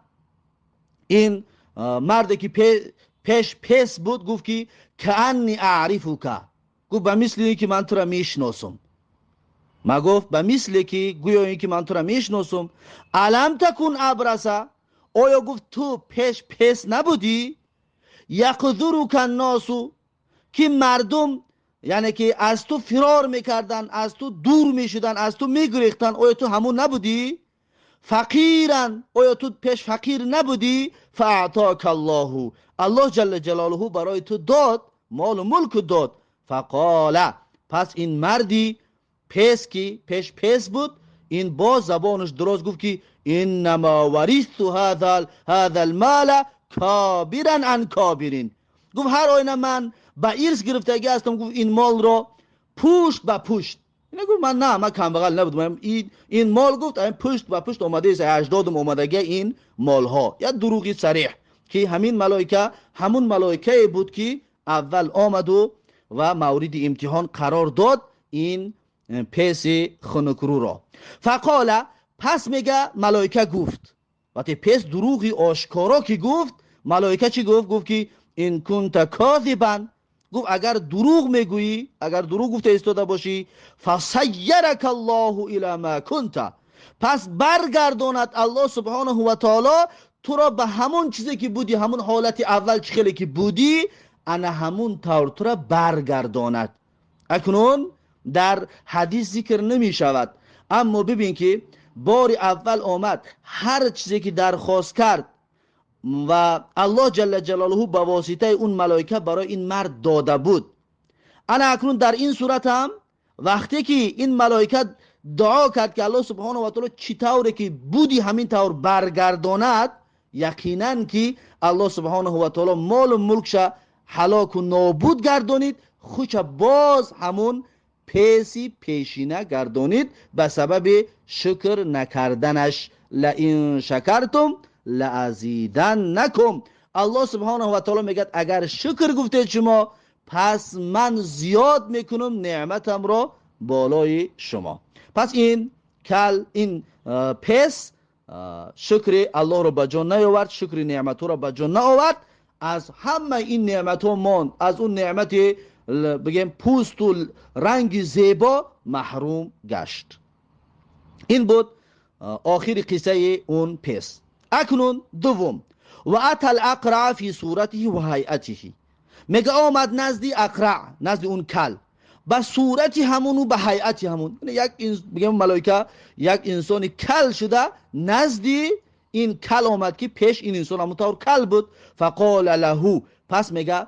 ин марде ки пеш пес буд, гуфт ки каанни аърифука, гуфт ба мисли ин ки ман тура мешиносам, ма гуфт ба мисле ки гӯё ин ки ман тура мешиносам, алам такун абраса, оё гуфт ту пеш пес набудӣ, яқдурука нносу, ки мардум яъне ки аз ту фирор мекарданд, аз ту дур мешуданд, аз ту мегурехтанд, оё ту ҳамун набудӣ? Фақиран, оё ту пеш фақир набудӣ? Фаатока аллоҳу, Аллоҳ ҷалла ҷалолуҳу барои ту дод, молу мулку дод. Фақола, пас ин марди пес ки пеш пес буд, ин боз забонаш дуроз гуфт ки иннамо варисту ҳаза алмола кобиран ан кобирин, гуфт ҳар оина ман ба ирс гирифтагӣ ҳастам, гуфт ин молро пушт ба пушт. Ина гуфт ман на, ман камбағал набудам, ин мол гуфт пушт ба пушт омадааст, аҷдодам омадагия ин молҳо. Як дурӯғи сареҳ ки ҳамин малоика ҳамун малоикае буд ки аввал омаду ва мавриди имтиҳон қарор дод ин песи хунукрӯро. Фақола, пас мега малоика гуфт, вақте пес дурӯғи ошкоро ки гуфт, малоика чӣ гуфт? Гуфт ки ин кунта козибан, гуфт агар дурӯғ мегӯӣ, агар дурӯғ гуфта истода бошӣ, фасайярака аллоҳу ила ма кунта, пас баргардонад Аллоҳ субҳонаҳу ва таоло туро ба ҳамон чизе ки будӣ, ҳамон ҳолати аввал чӣ хеле ки будӣ, ана ҳамун тавр тура баргардонад. Акнун дар ҳадис зикр намешавад, аммо бибин ки бори аввал омад, ҳар чизе ки дархост кард ва Аллоҳ ҷалла ҷалолуҳу ба воситаи он малоика барои ин мард дода буд. Ана акнун дар ин сурат ҳам вақте ки ин малоика дуо кард ки Аллоҳ субҳонаҳу ва таоло чӣ тавре ки буди ҳамин тавр баргардонад, яқинан ки Аллоҳ субҳонаҳу ва таоло молу мулкша ҳалоку нобуд гардонид, худша боз ҳамун песи пешина гардонид ба сабаби шукр накарданаш. Лаин шакартум лаазиданнакум, Аллоҳ субҳонаҳу ва таоло мегӯяд агар шукр гуфтед шумо, пас ман зиёд мекунам неъматамро болои шумо. Пас ин кал, ин пес шукри Аллоҳро ба ҷон наёвард, шукри неъматҳоро ба ҷон наовард, аз ҳамаи ин неъматҳо монд, аз он неъмати бигем пӯсту ранги зебо маҳрум гашт. Ин буд охири қиссаи он пес. Акнун дуввум, ва ата алақра фи суратиҳи ва ҳайатиҳи, мега омад назди ақра, назди он кал ба сурати ҳамону ба ҳайати ҳамон. Як бигем малоика як инсони кал шуда назди ин кал омад ки пеш ин инсон ҳамон тавр кал буд. Фақола лаҳу, пас мега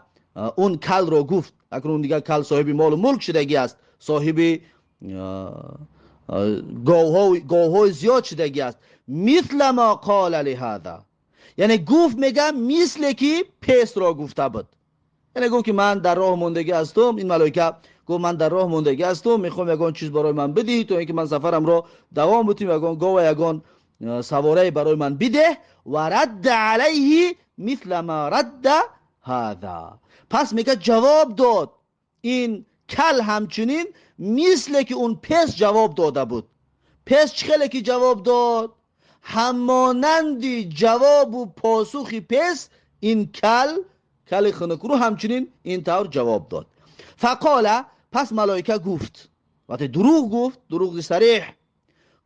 он калро гуфт, акнун дигар кал соҳиби молу мулк шудагӣ аст, соҳиби говҳои зиёд шудагӣ аст. Мисла ма қала лиҳаза, яъне гуфт мега мисле ки песро гуфта буд. Яъне гуфт ки ман дар роҳ мондагӣ ҳастам. Ин малоика гуфт ман дар роҳ мондагӣ ҳастам, мехоҳам ягон чиз барои ман бидиҳӣ то инки ман сафарамро давом бидиҳам, ягон гова, ягон саворае барои ман бидеҳ. Ва радда алайҳи мисла ма радда ҳаза. Пас мега ҷавоб дод ин кал ҳамчунин мисле ки он пес ҷавоб дода буд. Пес чӣ хеле ки ҷавоб дод, ҳамонанди ҷавобу посухи пес ин кал, кали хунукрӯ ҳамчунин ин тавр ҷавоб дод. Фақола, пас малоика гуфт, вақте дурӯғ гуфт, дурӯғи сареҳ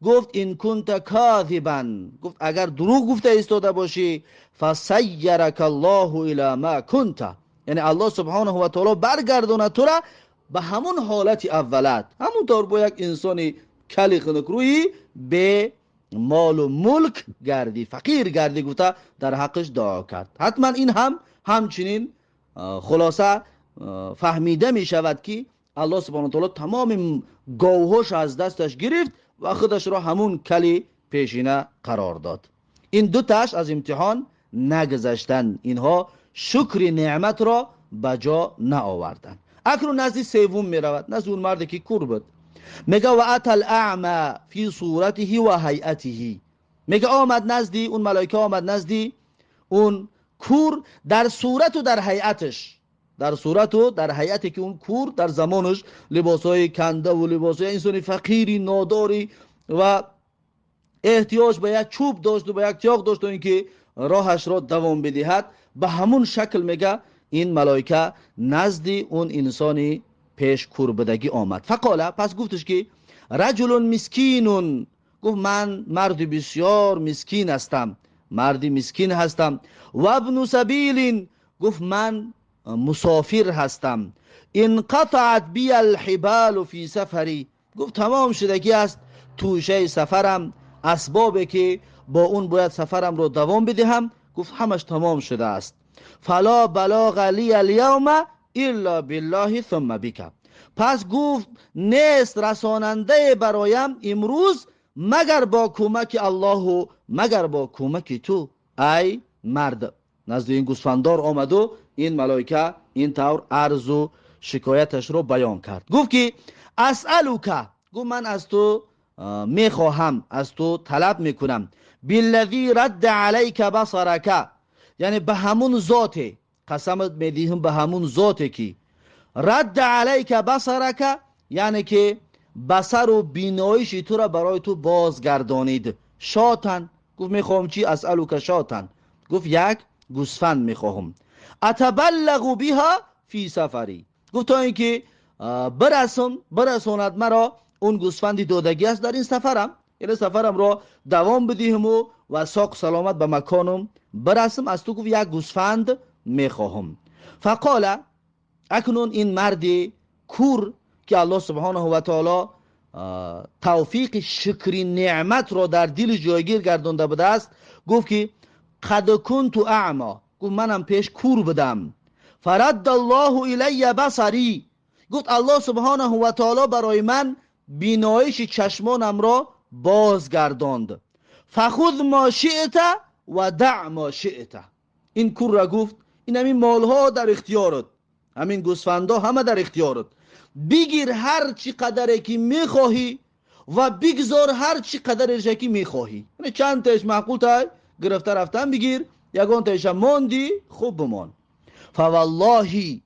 гуфт, ин кунта козибан, гуфт агар дурӯғ гуфта истода бошӣ, фасайярака аллоҳу ила ма кунта, яъне Аллоҳ субҳонаҳу ва таоло баргардонад тура ба ҳамун ҳолати аввалат, ҳамун тавр бо як инсони кали хунукрӯи бе молу мулк гардӣ, фақир гардӣ гуфта дар ҳаққаш дуо кард. Ҳатман ин ҳам ҳамчунин хулоса фаҳмида мешавад ки Аллоҳ субҳонаҳу ва таоло тамоми говҳош аз дасташ гирифт ва худашро ҳамун кали пешина қарор дод. Ин дуташ аз имтиҳон нагузаштанд, инҳо шукри неъматро ба ҷо наоварданд. Акнун назди севум меравад, назди он марде ки кур буд. Мега ва ата ал-аъма фи суратиҳи ва ҳайатиҳи. Мега омад назди он малоика, омад назди он кур дар сурату дар ҳайаташ, дар сурату дар ҳайате ки он кур дар замонаш либосҳои кандаву либосҳои инсони фақири нодорӣ ва эҳтиёҷ ба як чӯб дошту ба як тиёқ дошт то ин ки роҳашро давом бидиҳад. Ба ҳамун шакл мега ин малоика назди он инсони пеш курбудагӣ омад. Фақола, пас гуфташ ки раҷулун мискинун, гуфт ман марди бисёр мискин ҳастам, марди мискин ҳастам. Ва ибну сабилин, гуфт ман мусофир ҳастам. Инқатаат бия алҳибалу фи сафари, гуфт тамом шудагӣ аст тӯшаи сафарам, асбобе ки бо он бояд сафарамро давом бидиҳам, гуфт ҳамаш тамом шудааст. Фала балоға лия алявма илла биллаҳи сумма бика. Пас гуфт нест расонандае бароям имрӯз магар бо кӯмаки Аллоҳу магар бо кӯмаки ту, ай мард. Назди ин гӯсфандор омаду ин малоика ин тавр арзу шикояташро баён кард. Гуфт ки асъалука, гуфт ман аз ту мехоҳам, аз ту талаб мекунам, биллази радда алайка басарака, яъне ба ҳамун зоте қасамат медиҳам, ба ҳамун зоте ки радда алайка басарака, яъне ки басару биноиши тура барои ту бозгардонид. Шотан, гуфт мехоҳам чи? Асъалука шотан, гуфт як гӯсфанд мехоҳам. Атабаллағу биҳа фи сафари, гуфт то ин ки бирасонад маро он гӯсфанди додагӣ аст дар ин сафарам, яъне сафарамро давом бидиҳаму ва соқ саломат ба маконум бирасам, аз ту гуфт як гӯсфанд мехоҳам. Фақола, акнун ин марди кур ки Аллоҳ субҳонаҳу ва таоло тавфиқи шукри неъматро дар дили ҷойгир гардонда будааст, гуфт ки қад кунту аъмо, гуфт манам пеш кур будам. Фарадда Аллоҳу илайя басари, гуфт Аллоҳ субҳонаҳу ва таоло барои ман биноиши чашмонамро бозгардонд. Фахуз мо шиъта ва даъ мо шиъта. Ин курра гуфт ин ҳамин молҳо дар ихтиёрат, ҳамин гӯсфандҳо ҳама дар ихтиёрат, бигир ҳар чӣ қадаре ки мехоҳӣ ва бигзор ҳар чӣ қадареша ки мехоҳӣ. Яъне чанд таиш маъқул тай гирифта рафтан бигир, ягон таиша монди хуб бимон. Фаваллоҳи,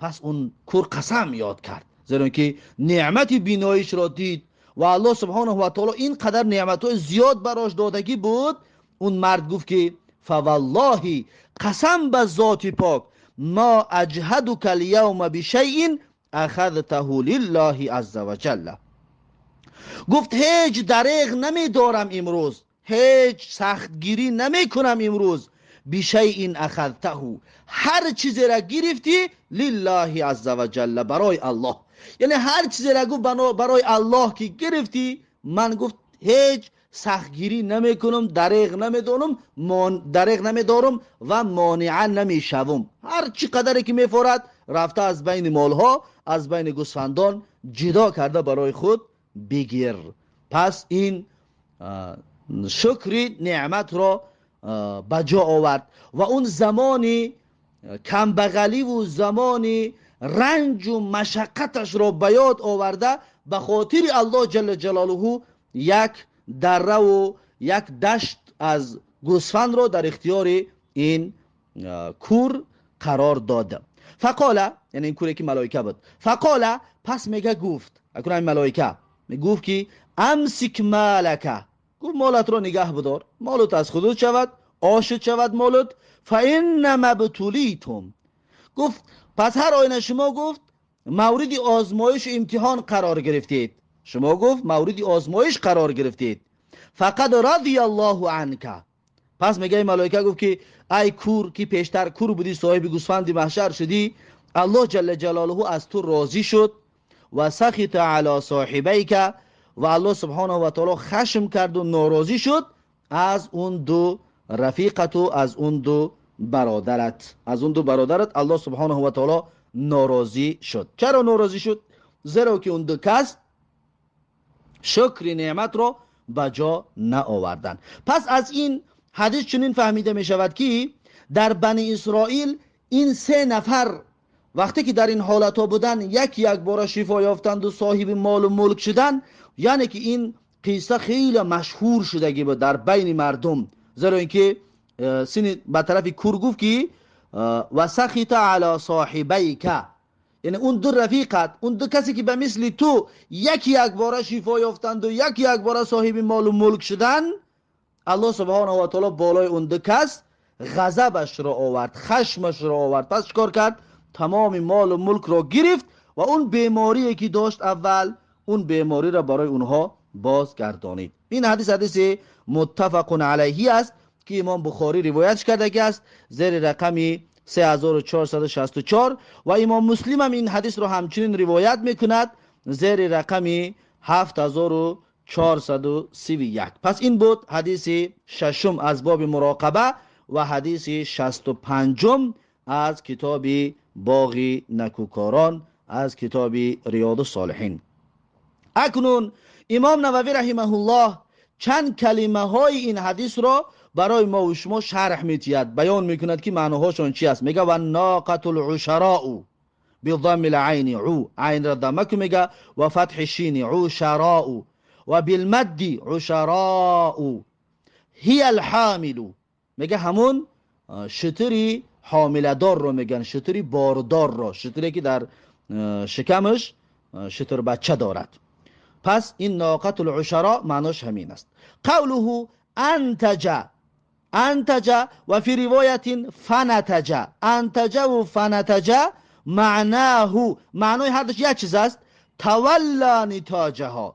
пас он кур қасам ёд кард, зеро ки неъмати биноишро дид ва Аллоҳ субҳонаҳу ва таоло ин қадар неъматҳои зиёд барош додагӣ буд. Он мард гуфт ки фаваллоҳи, қасам ба зоти пок, ма аҷҳадука алявма бишайин ахадтаҳу лиллаҳи азза ва ҷалла. Гуфт ҳеҷ дареғ намедорам имрӯз, ҳеҷ сахтгирӣ намекунам имрӯз, бишайин ахадтаҳу, ҳар чизеро гирифтӣ лиллаҳи азза ва ҷалла, барои Аллоҳ. Яъне ҳар чизеро гуфт барои Аллоҳ ки гирифтӣ, ман гуфт ҳеҷ сахтгирӣ намекунам, дареғ намедонам, дареғ намедорам ва монеа намешавам. Ҳар чӣ қадаре ки мефорад рафта аз байни молҳо, аз байни гӯсфандон ҷудо карда барои худ бигир. Пас ин шукри неъматро ба ҷо овард ва он замони камбағаливу замони ранҷу машаққаташро ба ёд оварда, ба хотири Аллоҳ ҷалла ҷалолуҳу як дарраву як дашт аз гӯсфандро дар ихтиёри ин кур қарор дод. Фақола, яъне ин куре ки малоика буд, фақола, пас мега гуфт, акун ҳамин малоика гуфт ки амсик малака, гуфт молатро нигаҳ бидор, молот аз худут шавад, ошуд шавад молот. Фаиннама бтулитум, гуфт пас ҳар оина шумо, гуфт, мавриди озмоишу имтиҳон қарор гирифтед, шумо, гуфт, мавриди озмоиш қарор гирифтед. Фақад радия Аллоҳу анка, пас мега малоика гуфт ки ай кур ки пештар кур будӣ, соҳиби гӯсфанди маҳшар шудӣ, Аллоҳ ҷалла ҷалолуҳу аз ту розӣ шуд. Ва сахита ало соҳибайка, ва Аллоҳ субҳонаҳу ва таоло хашм карду норозӣ шуд аз он ду рафиқату аз он ду бародарат, аз он ду бародарат Аллоҳ субҳонаҳу ва таоло норозӣ шуд. Чаро норозӣ шуд? Зеро ки он ду кас шукри неъматро ба ҷо наоварданд. Пас аз ин ҳадис чунин фаҳмида мешавад ки дар Бани Исроил ин се нафар вақте ки дар ин ҳолатҳо буданд, як якбора шифо ёфтанду соҳиби молу мулк шуданд. Яъне ки ин қисса хеле машҳур шудагӣ буд дар байни мардум, зеро ин ки сини ба тарафи кур гуфт ки ва сахита ало соҳибайка, яъне он ду рафиқат, он ду касе ки ба мисли ту яки якбора шифо ёфтанду яки якбора соҳиби молу мулк шуданд, Аллоҳ субҳонаҳу ва таоло болои он ду кас ғазабашро овард, хашмашро овард. Пас чӣ кор кард? Тамоми молу мулкро гирифт ва он беморие ки дошт аввал, он бемориро барои онҳо бозгардонид. Ин ҳадис ҳадиси муттафақун алайҳи аст ки имом Бухорӣ ривоятш кардагӣ аст зери рақами 3464 ва имом Муслим ҳам ин ҳадисро ҳамчунин ривоят мекунад зери рақами 7431. Пас ин буд ҳадиси шашум аз боби муроқаба ва ҳадиси 65-ум аз китоби боғи накӯкорон, аз китоби Риёду Солиҳин. Акнун имом Нававӣ раҳимаҳуллоҳ чанд калимаҳои ин ҳадисро барои мо ва шумо шарҳ метиҳад, баён мекунад ки маъноҳошон чи аст. Мега ва ноқату лушароу бидамми лайни, у айнра дамаку мега, ва фатҳи шини ушароу ва билмадди ушароу ҳия алҳомилу, мега ҳамун шутури ҳомиладорро меган, шутури бордорро, шутуре ки дар шикамаш шутурбача дорад. Пас ин ноқату лушаро маънош ҳамин аст. Қавлуҳу антаҷа, антаҷа ва фи ривоятин фанатаҷа, антаҷаву фанатаҷа маънаҳу, маънои ҳардуш як чиз аст. Тавалла нитоҷаҳо,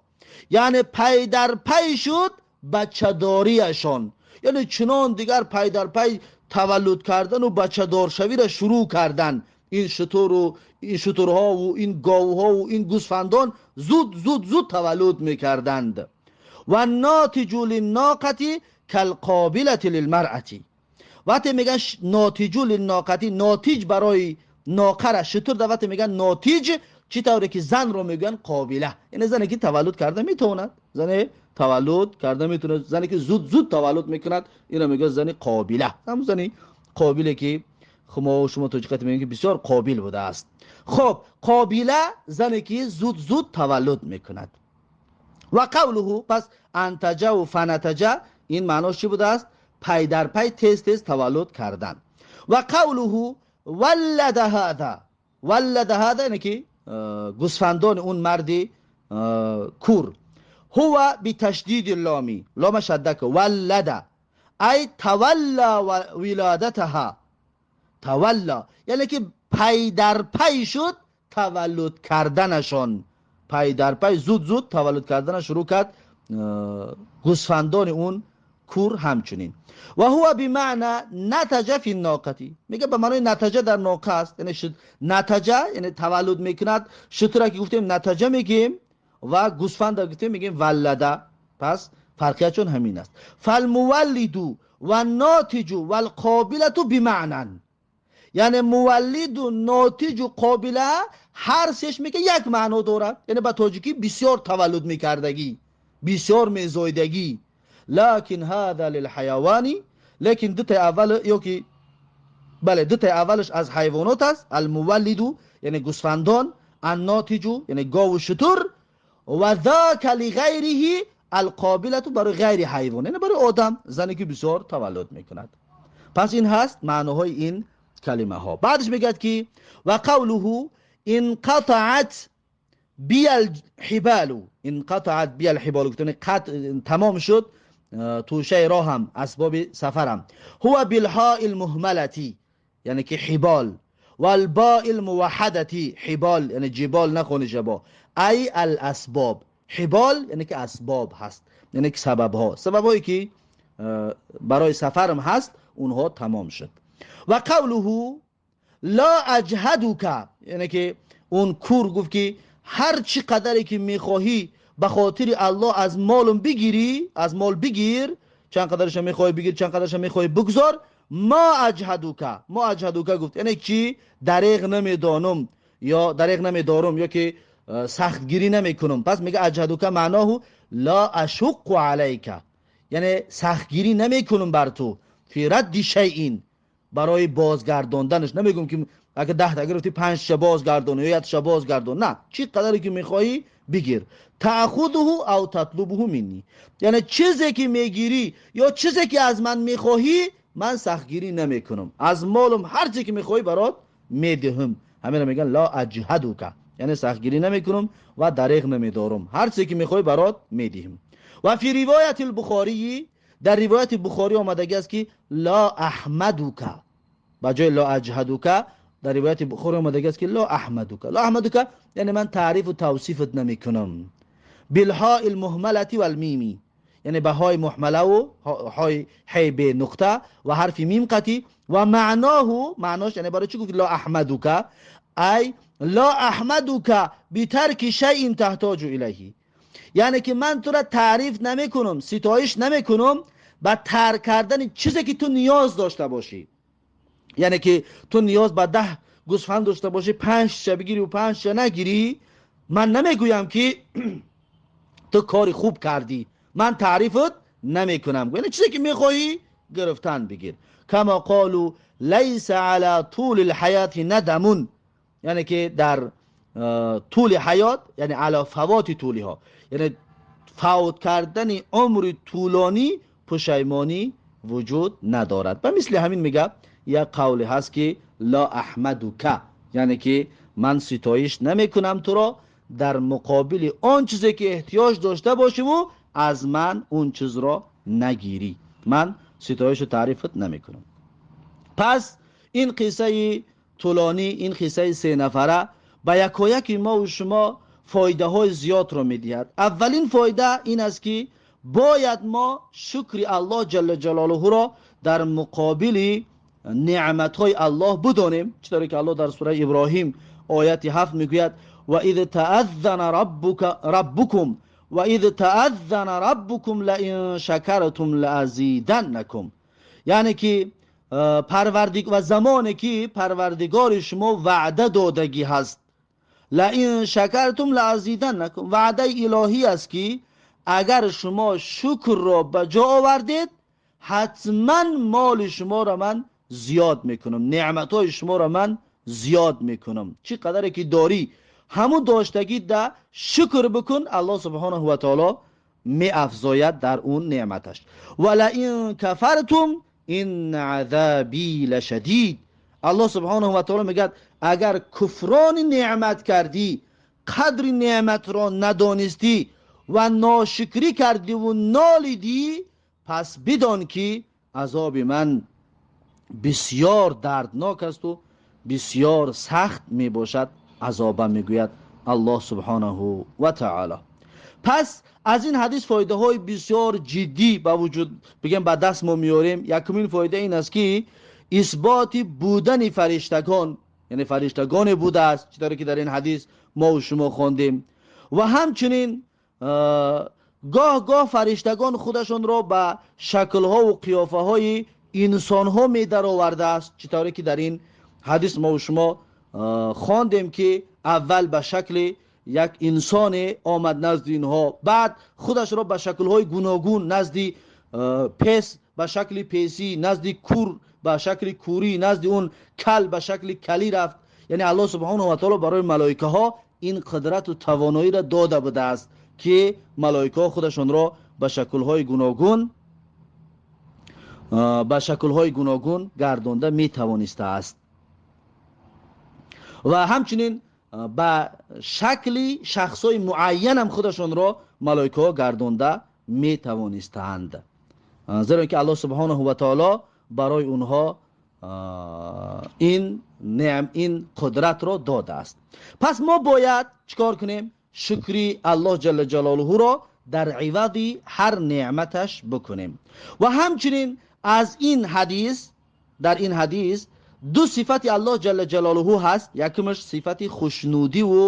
яъне пай дар пай шуд бачадориашон, яъне чунон дигар пай дар пай таваллуд кардану бачадоршавиро шурӯъ кардан. Ин шутуру ин шутурҳову ин говҳову ин гӯсфандон зуд зуд зуд таваллуд мекарданд. Ва нотиҷу линноқати калқобилати лилмаръати, вақте меган нотиҷу линноқати, нотиҷ барои ноқара, шутур да вақте меган нотиҷ, чӣ тавре ки занро мегӯянд қобила, яъне зане ки таваллуд карда метавонад, зане таваллуд карда метавонад, зане ки зуд зуд таваллуд мекунад, инро мегӯянд зани қобила. Ҳамун зани қобиле ки мо шумо тоҷикати мегӯем ки бисёр қобил будааст. Хоб, қобила зане ки зуд зуд таваллуд мекунад. Ва қавлуҳу, пас антаҷаву фанатаҷа ин маънош чӣ будааст? Пай дар пай тез тез таваллуд кардан. Ва қавлуҳу валлада ҳада, валлада ҳада яъне ки гӯсфандони он марди кур, ҳува биташдиди ломи, лома шадда ку, валлада ай тавалла вилодатаҳа, тавалла яъне ки пай дар пай шуд таваллуд карданашон, пай дар пай зуд зуд таваллуд кардана шурӯъ кард гӯсфандони он кур ҳамчунин. Ва ҳува бимаъна натаҷа фи ноқати, мега ба маънои натаҷа дар ноқа аст, яъне натаҷа яъне таваллуд мекунад. Шутура ки гуфтем натаҷа мегӯем ва гӯсфанда гуфтем мегӯем валлада. Пас фарқиятшон ҳамин аст. Фалмуваллиду ваннотиҷу валқобилату бимаънан, Яъне муваллиду, нотиҷу қобила ҳар сеш мега як маъно дорад. Яъне ба тоҷикӣ бисёр таваллуд мекардагӣ, бисёр мезоидагӣ. Лакин ҳаза лилҳаявани, лекин дутаи аввал ё ки бале дутаи аввалаш аз ҳайвонот аст. Алмуваллиду яъне гусфандон, аннотиҷу яъне гову шутур, ва зака лиғайриҳи алқобилату барои ғайри ҳайвон, яъне барои одам, зане ки бисёр таваллуд мекунад. Пас ин ҳаст маъноҳои ин калимаҳо. Баъдаш мегӯяд ки ва қавлуҳу инқатаат биялҳибалу, инқатаат биялҳибалу гуфтани қатъ тамом шуд тӯшаи роҳам, асбоби сафарам. Ҳува билҳои лмуҳмалати яъне ки ҳибол, валбои лмуваҳҳадати ҳибол яъне ҷибол нахониш бо ай аласбоб. Ҳибол яъне ки асбоб ҳаст, яъне ки сабабҳо, сабабҳое ки барои сафарам ҳаст онҳо тамом шуд. Ва қавлуҳу ла аҷҳадука яъне ки он кур гуфт ки ҳар чӣ қадаре ки мехоҳӣ ба хотири Аллоҳ аз молум бигирӣ, аз мол бигир, чанд қадарша мехоҳӣ бигир, чанд қадарша мехоҳӣ бигзор. Ма аҷҳадука, ма аҷҳадука гуфт яъне чӣ? Дареғ намедонам ё дареғ намедорам ё ки сахтгирӣ намекунам. Пас мега аҷҳадука маъноҳу ла ашуққу алайка, яъне сахтгирӣ намекунам бар ту. Фи радди шайъин, барои бозгардонданаш намегӯм ки агар 10 та гирифтӣ 5-ша бозгардон ё 1-ша бозгардон, на, чӣ қадаре ки мехоҳӣ бигир. Таъхудуҳу ав татлубуҳу минни, яъне чизе ки мегирӣ ё чизе ки аз ман мехоҳӣ ман сахтгирӣ намекунам, аз молум ҳар чизе ки мехоҳӣ барот медиҳам. Ҳаминро мегӯян ла аҷҳадука, яъне сахтгирӣ намекунам ва дареғ намедорам, ҳар чизе ки мехоҳӣ барот медиҳам. Ва фи ривояти лбухории, дар ривояти Бухорӣ омадагӣ аст ки ла аҳмадука, ба ҷои ла аҷҳадука дар ривояти Бухорӣ омадагӣ аст ки ла аҳмадука. Ла аҳмадука яъне ман таърифу тавсифат намекунам. Билҳои лмуҳмалати валмими, яъне ба ҳои муҳмалаву ҳои ҳей бе нуқта ва ҳарфи мим қатӣ. Ва маъноҳу, маънош яъне барои чӣ гуфт ла аҳмадука? Ай ла аҳмадука битарки шайъин таҳтоҷу илайҳи, яъне ки ман тура таъриф намекунам, ситоиш намекунам ба тарк кардани чизе ки ту ниёз дошта бошӣ. Яъне ки ту ниёз ба 10 гӯсфанд дошта бошӣ, 5-ша бигирӣ ва 5-ша нагирӣ, ман намегӯям ки ту кори хуб кардӣ, ман таърифат намекунам. Яъне чизе ки мехоҳӣ гирифтан бигир. Кама қолу лайса ала тули лҳаяти надамун, яъне ки дар тӯли ҳаёт, яъне ала фавоти тӯлиҳо, яъне фавт кардани умри тӯлонӣ пушаймонӣ вуҷуд надорад. Ба мисли ҳамин мега як қавле ҳаст ки ла аҳмадука, яъне ки ман ситоиш намекунам туро дар муқобили он чизе ки эҳтиёҷ дошта бошиву аз ман он чизро нагирӣ, ман ситоишу таърифат намекунам. Пас ин қиссаи тӯлонӣ, ин қиссаи сенафара ба якояки мо шумо фоидаҳои зиёдро медиҳад. Аввалин фоида ин аст ки бояд мо шукри Аллоҳ ҷалла ҷалолуҳуро дар муқобили неъматҳои Аллоҳ бидонем. Чӣ тавре ки Аллоҳ дар сураи Иброҳим ояти 7 мегӯяд: ва из тааззана раббукум ва из тааззана раббукум лаин шакартум лаазиданнакум, яъне ки парвардиг ва замоне ки парвардигори шумо ваъда додагӣ ҳаст, лаин шакартум лаазиданнакум, ваъдаи илоҳӣ аст ки агар шумо шукрро ба ҷо овардед, ҳатман моли шуморо ман зиёд мекунам, неъматҳои шуморо ман зиёд мекунам. Чӣ қадаре ки дорӣ ҳамун доштагӣ да шукр бикун, Аллоҳ субҳонаҳу ва таоло меафзояд дар он неъматаш. Ва лаин кафартум инна азаби лашадид, Аллоҳ субҳонаҳу ва таоло мегӯяд агар куфрони неъмат кардӣ, қадри неъматро надонистӣ ва ношукрӣ кардиву нолидӣ, пас бидон ки азоби ман бисёр дарднок асту бисёр сахт мебошад азоба, мегӯяд Аллоҳ субҳонаҳу ва таоло. Пас аз ин ҳадис фоидаҳои бисёр ҷиддӣ ба вуҷуд бигем ба даст мо меорем. Якумин фоида ин аст ки исботи будани фариштагон, яъне фариштагоне будааст, чӣ тавре ки дар ин ҳадис мо шумо хондем. Ва ҳамчунин гоҳ гоҳ фариштагон худашонро ба шаклҳову қиёфаҳои инсонҳо медаровардааст, чӣ тавре ки дар ин ҳадис мо шумо хондем, ки аввал ба шакли як инсоне омад назди инҳо, баъд худашро ба шаклҳои гуногун назди пес ба шакли песӣ, назди кур ба шакли курӣ, назди он кал ба шакли калӣ рафт. Яъне Аллоҳ субҳонаҳу ва таъоло барои малоикаҳо ин қудрат ва тавоноиро дода будааст, ки малоикаҳо худашонро ба шаклҳои гуногун, ба шаклҳои гуногун гардонда метавонистааст ва ҳамчунин ба шакли шахсҳои муайян ҳам худашонро малоикаҳо гардонда метавонистаанд, зеро ки Аллоҳ субҳонаҳу ва таъоло барои онҳо ин неъм, ин қудратро додааст. Пас мо бояд чикор кунем? Шукри Аллоҳ ҷалла ҷалолуҳуро дар ивази ҳар неъматаш бикунем. Ва ҳамчунин аз ин ҳадис, дар ин ҳадис ду сифати Аллоҳ ҷалла ҷалолуҳу ҳаст. Якумаш сифати хушнудиву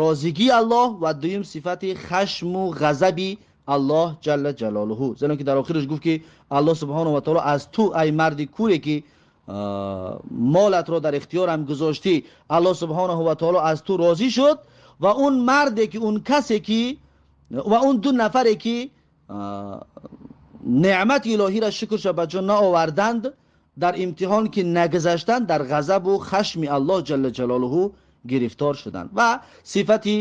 розигии Аллоҳ ва дуюм сифати хашму ғазаби Аллоҳ ҷалла ҷалолуҳу. Зеро ки дар охираш гуфт, ки Аллоҳ субҳонаҳу ва таъоло аз ту, ай марди куре, ки молатро дар ихтиёрам гузоштӣ, Аллоҳ субҳонаҳу ва таъоло аз ту розӣ шуд. Ва он марде ки, он касе ки, ва он ду нафаре ки неъмати илоҳиро шукрша ба ҷо наоварданд, дар имтиҳон ки нагузаштанд, дар ғазабу хашми Аллоҳ ҷалла ҷалолуҳу гирифтор шуданд. Ва сифати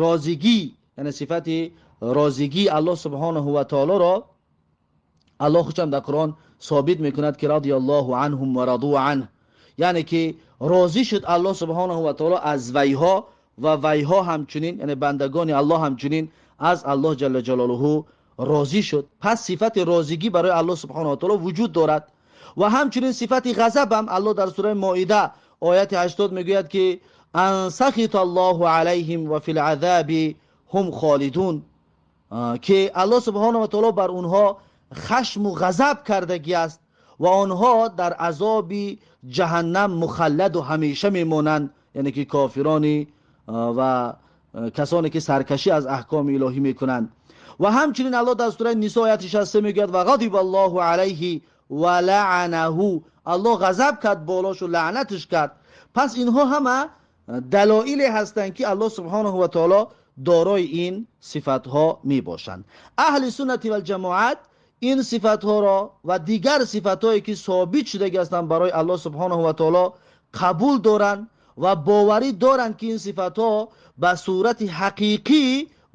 розигӣ, яъне сифати розигии Аллоҳ субҳонаҳу ва таолоро Аллоҳ худшам дар Қуръон собит мекунад, ки радиаллоҳу анҳум ва раду анҳ, яъне ки розӣ шуд Аллоҳ субҳонаҳу ва таоло аз вайҳо ва вайҳо ҳамчунин, яъне бандагони Аллоҳ ҳамчунин аз Аллоҳ ҷалла ҷалолуҳу розӣ шуд. Пас сифати розигӣ барои Аллоҳ субҳонаҳу ва таоло вуҷуд дорад. Ва ҳамчунин сифати ғазаб ҳам Аллоҳ дар сураи Моида ояти 80 мегӯяд, ки ан сахита Аллоҳу алайҳим ва фил азаби ҳум холидун, ки Аллоҳ субҳонаҳу ва таоло бар онҳо хашму ғазаб кардагӣ аст ва онҳо дар азоби ҷаҳаннам мухалладу ҳамеша мемонанд, яъне ки кофирони ва касоне ки саркашӣ аз аҳкоми илоҳӣ мекунанд. Ва ҳамчунин Аллоҳ дар сураи Нисо ояти 63 мегӯяд: ва ғадиба Аллоҳу алайҳи ва лаъанаҳу, Аллоҳ ғазаб кард болошу лаънатш кард. Пас инҳо ҳама далоиле ҳастанд, ки Аллоҳ субҳонаҳу ва таоло дорои ин сифатҳо мебошанд. Аҳли суннати валҷамоат ин сифатҳоро ва дигар сифатҳое ки собит шудагӣ ҳастанд барои Аллоҳ субҳонаҳу ва таоло қабул доранд ва боварӣ доранд, ки ин сифатҳо ба сурати ҳақиқӣ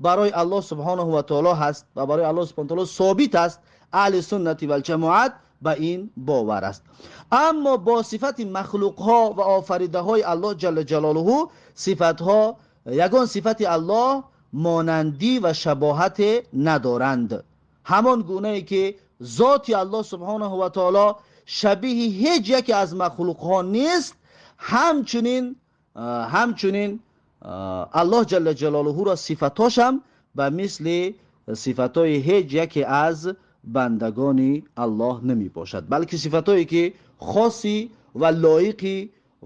барои Аллоҳ субҳонаҳу ва таоло ҳаст ва барои Аллоҳ субҳонаҳу ва таоло собит аст. Аҳли суннати валҷамоат ба ин бовар аст. Аммо бо сифати махлуқҳо ва офаридаҳои Аллоҳ ҷалла ҷалолуҳу сифатҳо, ягон сифати Аллоҳ монандӣ ва шабоҳате надоранд. Ҳамон гунае ки зоти Аллоҳ субҳонаҳу ва таоло шабиҳи ҳеҷ яке аз махлуқҳо нест, ҳамчунин Аллоҳ ҷалла ҷалолуҳуро сифатошам ба мисли сифатҳои ҳеҷ яке аз бандагони Аллоҳ намебошад, балки сифатҳое ки хоси ва лоиқи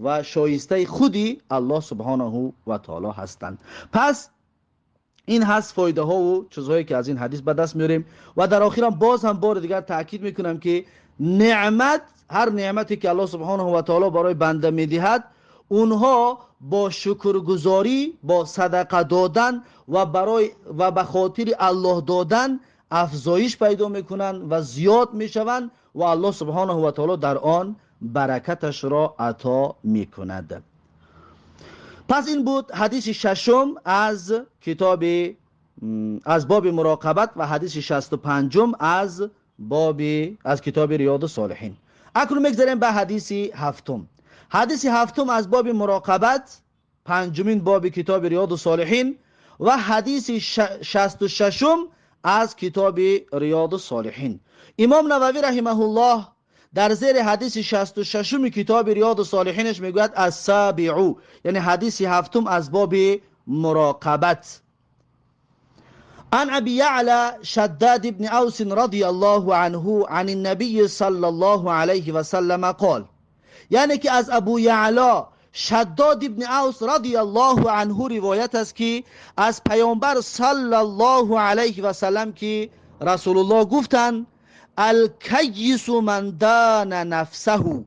ва шоистаи худи Аллоҳ субҳонаҳу ва таоло ҳастанд. Пас ин ҳаст фоидаҳову чизҳое ки аз ин ҳадис ба даст меорем. Ва дар охирам боз ҳам бори дигар таъкид мекунам, ки неъмат, ҳар неъмате ки Аллоҳ субҳонаҳу ва таоло барои банда медиҳад, онҳо бо шукргузорӣ, бо садақа додан ва барои ва ба хотири Аллоҳ додан афзоиш пайдо мекунанд ва зиёд мешаванд ва Аллоҳ субҳонаҳу ва таоло дар он баракаташро ато мекунад. Пас ин буд ҳадиси шашум аз китоби, аз боби муроқабат ва ҳадиси 65-ум аз боби, аз китоби Риёду Солиҳин. Акнун мегзарем ба ҳадиси ҳафтум. Ҳадиси ҳафтум аз боби муроқабат, панҷумин боби китоби Риёду Солиҳин ва ҳадиси 66-ум аз китоби Риёду Солиҳин. Имом Нававӣ раҳимаҳуллоҳ дар зери ҳадиси 66-уми китоби Риёду Солиҳинаш мегӯяд: ассабиу, яъне ҳадиси ҳафтум аз боби муроқабат. عن أبي يعلى شداد بن أوس رضي الله عنه عن النبي صلى الله عليه وسلم قال، یعنی که از ابو یعلا شداد ابن اوس رضی الله عنه روایت است که از پیامبر صلی الله علیه و سلم که رسول الله گفتند: الکیس من دان نفسه،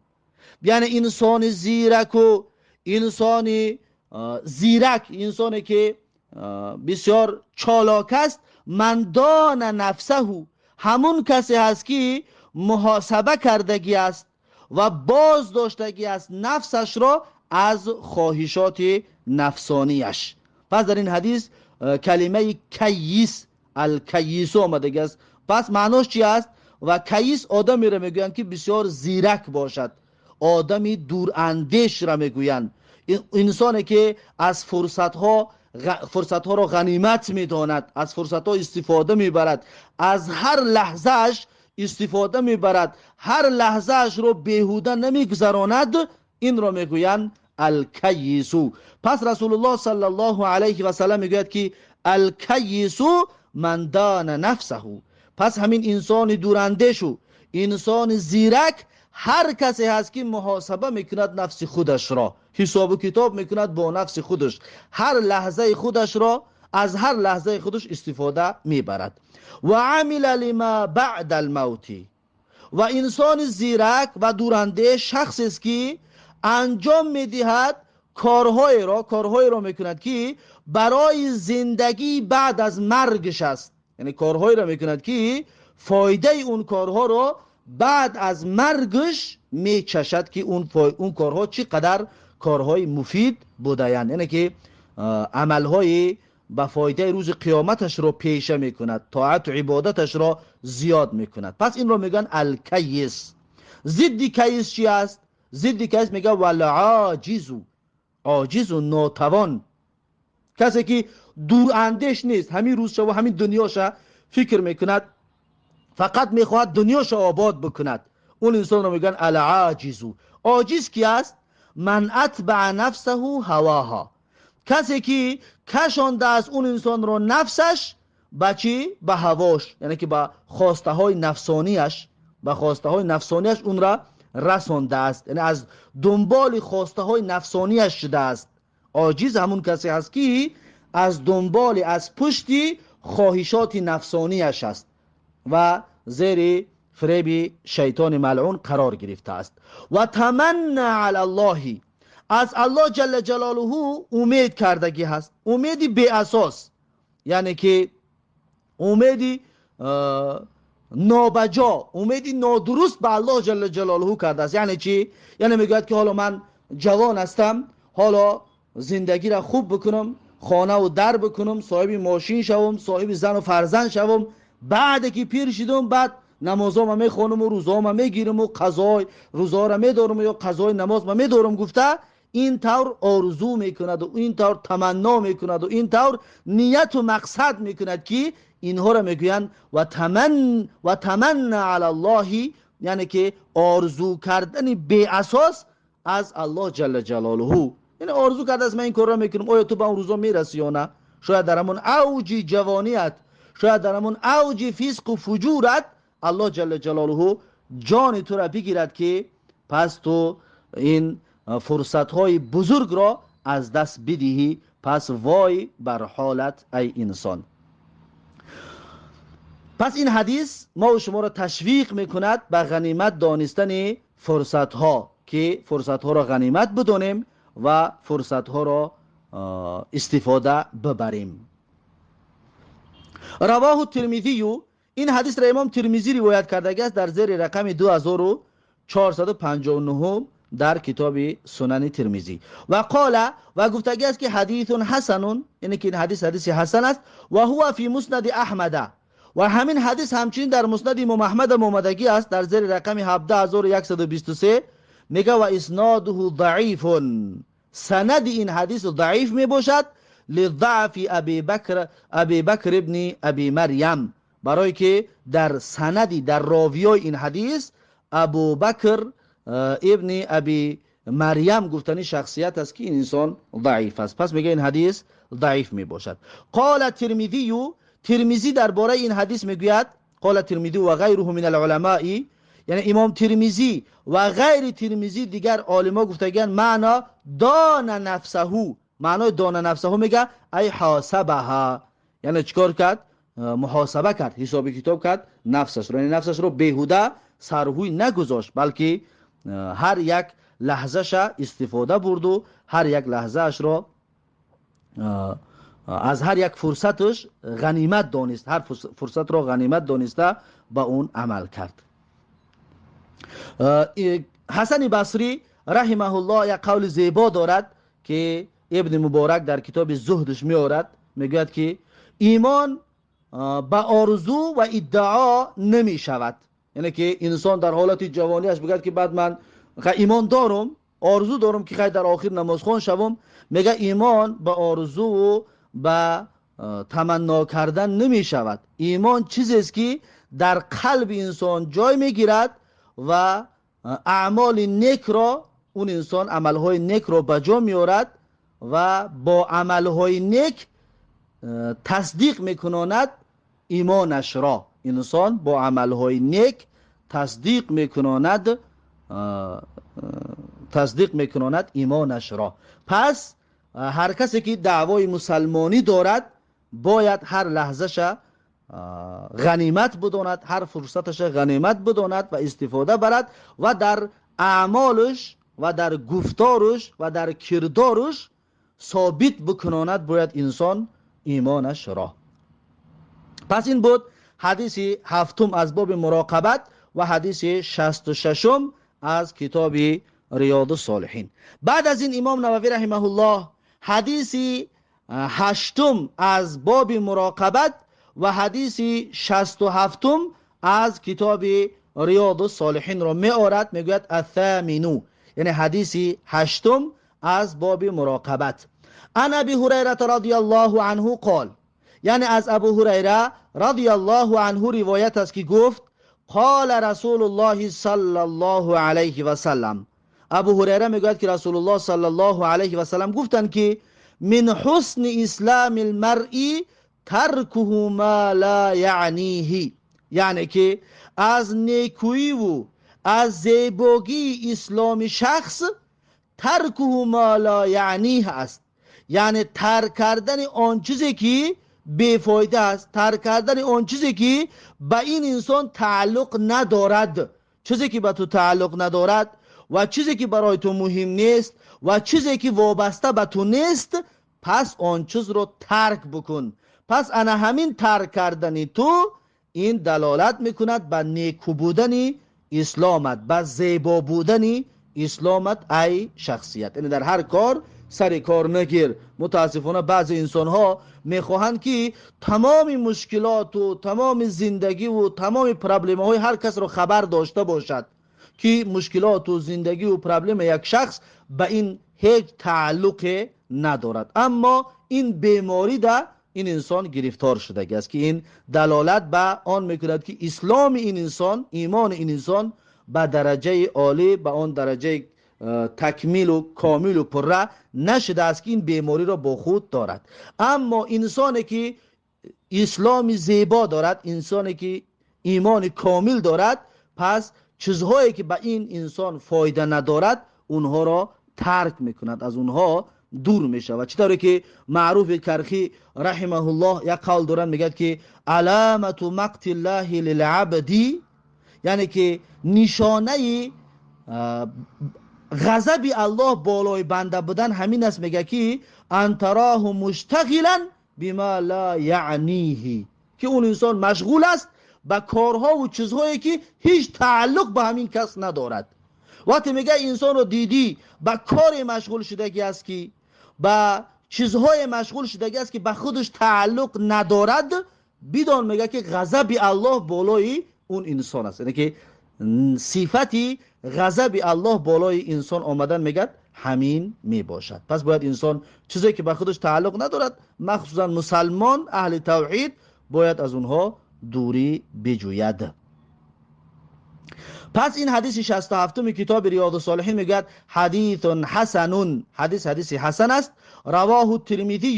Яъне инсони зираку инсони зирак, инсоне ки бисёр чолок аст, ман дона нафсаҳу, ҳамун касе ҳаст ки муҳосаба кардагӣ аст ва боз доштагӣ аст нафсашро аз хоҳишоти нафсонияш. Пас дар ин ҳадис калимаи кайис, алкайису омадагӣ аст. Пас маънош чи аст? Ва кайис одамеро мегӯянд ки бисёр зирак бошад, одами дурандешро мегӯянд, инсоне ки аз фурсатҳоро ғанимат медонад, аз фурсатҳо истифода мебарад, аз ҳар лаҳзааш истифода мебарад, ҳар лаҳзаашро беҳуда намегузаронад, инро мегӯянд алкайису. Пас Расулуллоҳ саллаллоҳу алайҳи васаллам мегӯяд ки алкайису ман дана нафсаҳу. Пас ҳамин инсони дурандешу инсони зирак ҳар касе ҳаст ки муҳосаба мекунад нафси худашро, ҳисобу китоб мекунад бо нафси худаш, ҳар лаҳзаи худашро аз ҳар лаҳзаи худаш истифода мебарад. Ва амила лима баъда алмавти. Ва инсони зирак ва дурандеш шахсест ки анҷом медиҳад корҳоеро мекунад ки барои зиндагӣ баъд аз маргаш аст. Яъне корҳоеро мекунад ки фоидаи он корҳоро баъд аз маргаш мечашад, ки он корҳо чӣ қадар корҳои муфид будаянд. Яъне ки амалҳои ба фоидаи рӯзи қиёматашро пеша мекунад, тоату ибодаташро зиёд мекунад. Пас инро мегӯянд алкайис. Зидди кайис чи аст? Зидди кайис мегӯяд валоҷизу, оҷизу нотавон, касе ки дурандеш нест, ҳамин рӯзша ва ҳамин дунёша фикр мекунад, фақат мехоҳад дунёша обод бикунад. Он инсонро мегӯянд алоҷизу. Оҷиз ки аст? Ман атбаа нафсаҳу ҳавоҳа, касе ки кашондааст он инсонро нафсаш ба чӣ? Ба ҳавош, яъне ки ба хостаҳои нафсонияш, ба хостаҳои нафсонияш онро расондааст, яъне аз дунболи хостаҳои нафсонияш шудааст. Оҷиз ҳамун касе ҳаст ки аз дунболи, аз пушти хоҳишоти нафсонияш аст ва зери фиреби шайтони малъун қарор гирифтааст. Ва таманна ала Аллоҳи, аз Аллоҳ ҷалла ҷалолуҳу умед кардагӣ ҳаст, умеди беасос, яъне ки умеди нобаҷо, умеди нодуруст ба Аллоҳ ҷалла ҷалолуҳу кардааст. Яъне чӣ? Яъне мегӯяд ки ҳоло ман ҷавон ҳастам, ҳоло зиндагиро хуб бикунам, хонаву дар бикунам, соҳиби мошин шавам, соҳиби зану фарзанд шавам, баъде ки пир шидам, баъд намозома мехонам ва рӯзома мегирам ва қазои рӯзоро медорам ё қазои намозма медорам гуфта, ин тавр орзу мекунад ва ин тавр таманно мекунад ва ин тавр нияту мақсад мекунад ки инҳоро мегӯянд ва таманна ала Аллоҳи, яъне ки орзу кардани беасос аз Аллоҳ ҷалла ҷалолуҳу. Яъне орзу кардааст ман ин корро мекунам, оё ту ба он рӯзо мерасӣ ё на? Шояд дар ҳамон авҷи ҷавоният, шояд дар ҳамон авҷи фисқу фуҷурат Аллоҳ ҷалла ҷалолуҳу ҷони тура бигирад ки пас ту ин фурсатҳои бузургро аз даст бидиҳӣ. Пас вой бар ҳолат ай инсон. Пас ин ҳадис мо шуморо ташвиқ мекунад ба ғанимат донистани фурсатҳо, ки фурсатҳоро ғанимат бидонем ва фурсатҳоро истифода бибарем. Равоҳу Тирмизию, ин ҳадисро имом Тирмизӣ ривоят кардагиаст дар зери рақами 2459 дар китоби Сунани Тирмизӣ. Ва қола, ва гуфтагиаст ки ҳадисун ҳасанун, яъне ки ин ҳадис ҳадиси ҳасан аст. Ва ҳува фи муснади Аҳмада, ва ҳамин ҳадис ҳамчунин дар муснади имом Аҳмад омадагӣ аст дар зери рақами 17123. Мега ва иснодуҳу заифун, санади ин ҳадис заиф мебошад лизаъфи Аби Бакр ибни Аби Марям, барое ки дар санади, дар ровиёи ин ҳадис Абу Бакр ибни Аби Марям гуфтани шахсият аст ки ин инсон заиф аст. Пас мега ин ҳадис заиф мебошад. Қола Тирмизию, Тирмизӣ дар бораи ин ҳадис мегӯяд, қола Тирмизӣ ва ғайруҳу мин алуламаи, яъне имом Тирмизӣ ва ғайри Тирмизӣ дигар олимо гуфтагиянд маъно дона нафсаҳу, маънои дона нафсаҳу мега ай ҳосабаҳа, яъне чикор кард? Муҳосаба кард, ҳисоби китоб кард нафсашро, яъне нафсашро беҳуда сарҳӯй нагузошт, балки ҳар як лаҳзаша истифода бурду ҳар як лаҳзаашро аз ҳар як фурсаташ ғанимат донист, ҳар фурсатро ғанимат дониста ба он амал кард. Ҳасани Басрӣ раҳимаҳуллоҳ як қавли зебо дорад, ки Ибни Муборак дар китоби Зуҳдаш меорад. Мегӯяд, ки имон ба орзу ва иддао намешавад. Яъне ки инсон дар ҳолати ҷавониаш бигӯяд, ки баъд ман имон дорам, орзу дорам, ки хай дар охир намозхон шавам, мега имон ба орзуву ба таманно кардан намешавад. Имон чизест, ки дар қалби инсон ҷой мегирад ва аъмоли некро он инсон амалҳои некро ба ҷо меорад ва бо амалҳои нек тасдиқ мекунонад имонашро. Инсон бо амалҳои нек тасдиқ мекунонад имонашро. Пас ҳар касе ки даъвои мусалмонӣ дорад, бояд ҳар лаҳзаша ғанимат бидонад, ҳар фурсаташа ғанимат бидонад ва истифода барад ва дар аъмолаш ва дар гуфторуш ва дар кирдоруш собит бикунонад бояд инсон имонашро. Пас ин буд ҳадиси ҳафтум аз боби муроқабат ва ҳадиси 66-ум аз китоби Риёду Солиҳин. Баъд аз ин Имом Нававӣ раҳимаҳуллоҳ ҳадиси ҳаштум аз боби муроқабат ва ҳадиси 67-ум аз китоби Риёду Солиҳинро меорад. Мегӯяд: الثامن, яъне ҳадиси ҳаштум аз боби муроқабат. عن أبي هريرة رضي الله عنه قال, яъне аз Абу Ҳурайра радиаллоҳу анҳу ривоят аст, ки гуфт: قال رسول الله صلى الله عليه وسلم. Абу Ҳурайра мегӯяд, ки Расулуллоҳ саллаллоҳу алайҳи васалам гуфтанд, ки من حسن إسلام المرء تركه ما لا يعنيه, яъне ки аз некӯиву аз зебогии исломи шахс تركه ما لا يعنيه аст, яъне тарк кардани он чизе, ки бефоида аст, тарк кардани он чизе, ки ба ин инсон тааллуқ надорад. Чизе, ки ба ту тааллуқ надорад ва чизе, ки барои ту муҳим нест ва чизе, ки вобаста ба ту нест, пас он чизро тарк бикун. Пас ана ҳамин тарк кардани ту ин далолат мекунад ба неку будани исломат, ба зебо будани исломат, ай шахсият. Яъне дар ҳар кор сари кор нагир. Мутаассифона, баъзе инсонҳо мехоҳанд, ки тамоми мушкилоту тамоми зиндагиву тамоми проблемаҳои ҳар касро хабар дошта бошад, ки мушкилоту зиндагиву проблема як шахс ба ин ҳеҷ тааллуқе надорад. Аммо ин беморида ин инсон гирифтор шудагӣ аст, ки ин далолат ба он мекунад, ки исломи ин инсон, имони ин инсон ба дараҷаи олӣ, ба он дараҷаи такмилу комилу пурра нашудааст, ки ин бемориро бо худ дорад. Аммо инсоне, ки исломи зебо дорад, инсоне, ки имони комил дорад, пас чизҳое, ки ба ин инсон фоида надорад, онҳоро тарк мекунад, аз онҳо дур мешавад. Чӣ тавре ки Маъруфи Кархӣ раҳимаҳуллоҳ як қавл доранд, мегӯяд, ки علامة مقت الله للعبد, яъне ки нишонаи ғазаби Аллоҳ болои банда будан ҳамин аст, мегӯяд, ки أن تراه مشتغلا بما لا يعنيه, ки он инсон машғул аст ба корҳову чизҳое, ки ҳеҷ тааллуқ ба ҳамин кас надорад. Вақте мега инсонро дидӣ, ба коре машғул шудагӣ аст, ки ба чизҳое машғул шудагӣ аст, ки ба худаш тааллуқ надорад, бидон, мега, ки ғазаби Аллоҳ болои он инсон аст. Яъне ки сифати ғазаби Аллоҳ болои инсон омадан, мегӯяд, ҳамин мебошад. Пас бояд инсон чизе, ки ба худаш тааллуқ надорад, махсусан мусалмон, аҳли тавҳид, бояд аз онҳо дурӣ биҷӯяд. Пас ин ҳадиси 67-уми китоби Риёду Солиҳин, мегӯяд: حديث حسن, ҳадис ҳадиси ҳасан аст. رواه الترمذي,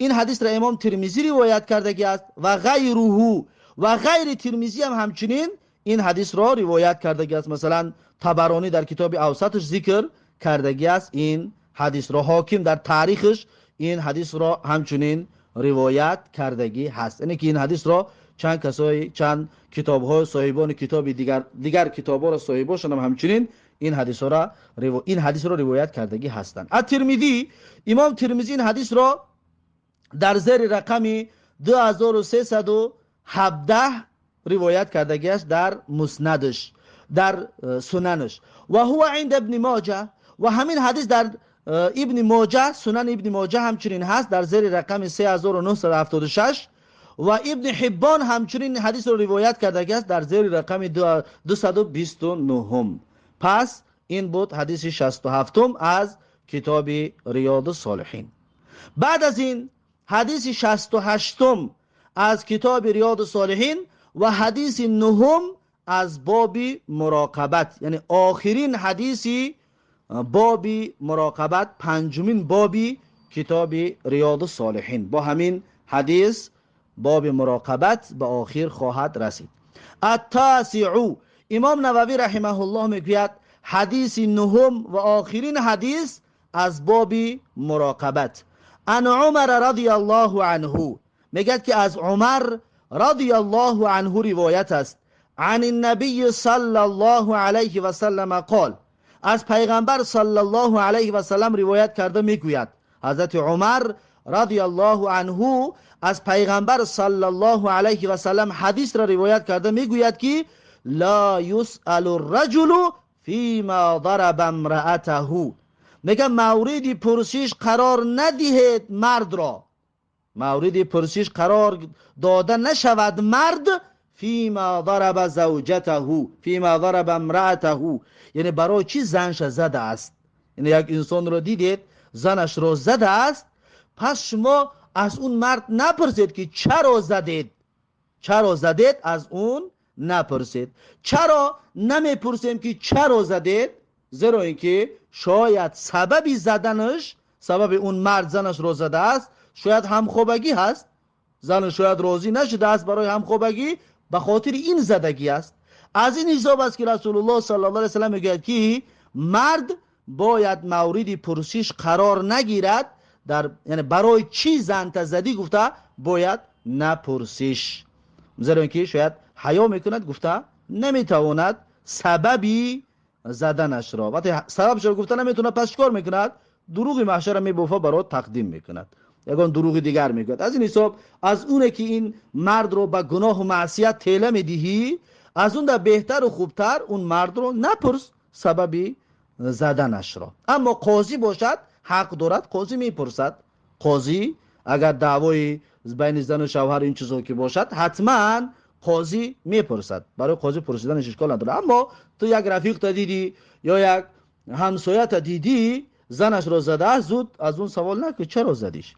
ин ҳадисро Имом Тирмизӣ ривоят кардагӣ аст, وغيره, ва ғайри Тирмизӣ ҳам ҳамчунин ин ҳадисро ривоят кардагӣ аст. Масалан, Табаронӣ дар китоби Авсаташ зикр кардагӣ аст ин ҳадисро, Ҳоким дар таърихаш ин ҳадисро ҳамчунин ривоят кардагӣ ҳаст. Яъне ки ин ҳадисро чанд касои, чанд китобҳо, соҳибони китоби дигар, дигар китобҳоро соҳибошонам ҳамчунин ин ҳадисро ин ҳадисро ривоят кардагӣ ҳастанд. Ат-Тирмизӣ, имом Тирмизӣ ин ҳадисро дар зери рақами 2317 ривоят кардагӣ аст дар муснадаш, дар сунанаш. Ва ҳува инда ибни Моҷа, ва ҳамин ҳадис дар ибни Моҷа, сунани ибни Моҷа ҳамчунин ҳаст дар зери рақами 3976 ва ибни Ҳиббон ҳамчунин ҳадисро ривоят кардагӣ аст дар зери рақами 229. Пас ин буд ҳадиси 67 аз китоби Риёду Солиҳин. Баъд аз ин ҳадиси 68 аз китоби Риёду Солиҳин ва ҳадиси 9 аз боби муроқабат, яъне охирин ҳадиси боби муроқабат, панҷумин боби китоби Риёду Солиҳин. Бо ҳамин ҳадис боби муроқабат ба охир хоҳад расид. Ат-Тасиъу, имом Нававӣ раҳимаҳуллоҳ мегӯяд ҳадиси нуҳум ва охирин ҳадис аз боби муроқабат. Ан Умар радияллоҳу анҳу, мегӯяд ки аз Умар радияллоҳу анҳу ривоят аст. Ан набий саллаллоҳу алайҳи васаллам қол, аз пайғамбар саллаллоҳу алайҳи васаллам ривоят карда мегӯяд. Ҳазрати Умар радияллоҳу анҳу аз пайғамбар саллаллоҳу алайҳи васаллам ҳадисро ривоят карда мегӯяд ки ла юсалу рраҷулу фима дараба имраатаҳу, мегӯяд мавриди пурсиш қарор надиҳед мардро, мавриди пурсиш қарор дода нашавад мард фима дараба завҷатаҳу, фима дараба имраатаҳу, яъне барои чӣ занша задааст. Яъне як инсонро дидед занашро задааст, пас шумо аз он мард напурсед ки чаро задед, чаро задед аз он напурсед. Чаро намепурсем ки чаро задед? Зеро инки шояд сабаби заданаш, сабаби он мард занашро задааст, шояд ҳамхобагӣ ҳаст, зан шояд розӣ нашудааст барои ҳамхобагӣ, ба хотири ин задагӣ аст. Аз ин ҳисоб аст ки Расулуллоҳ саллаллоҳу алайҳи васаллам мегӯяд ки мард бояд мавриди пурсиш қарор нагирад дар, яъне барои чӣ занта задӣ гуфта бояд напурсиш, зеро инки шояд ҳаё мекунад, гуфта наметавонад сабаби заданашро. Вақте сабабшро гуфта наметавонад, пас чикор мекунад? Дурӯғи маҳшарро мебофа, барот тақдим мекунад, ягон дурӯғи дигар мегӯяд. Аз ин ҳисоб аз оне ки ин мардро ба гуноҳу маъсият тела медиҳӣ, аз он да беҳтару хубтар он мардро напурс сабаби заданашро. Аммо қозӣ бошад ҳақ дорад, қозӣ мепурсад. Қозӣ агар даъвои байни зану шавҳар ин чизо ки бошад, ҳатман қозӣ мепурсад. Барои қозӣ пурсиданаш ишкол надорад. Аммо ту як рафиқта дидӣ ё як ҳамсоята дидӣ занашро задааст, зуд аз он савол накун чаро задиш.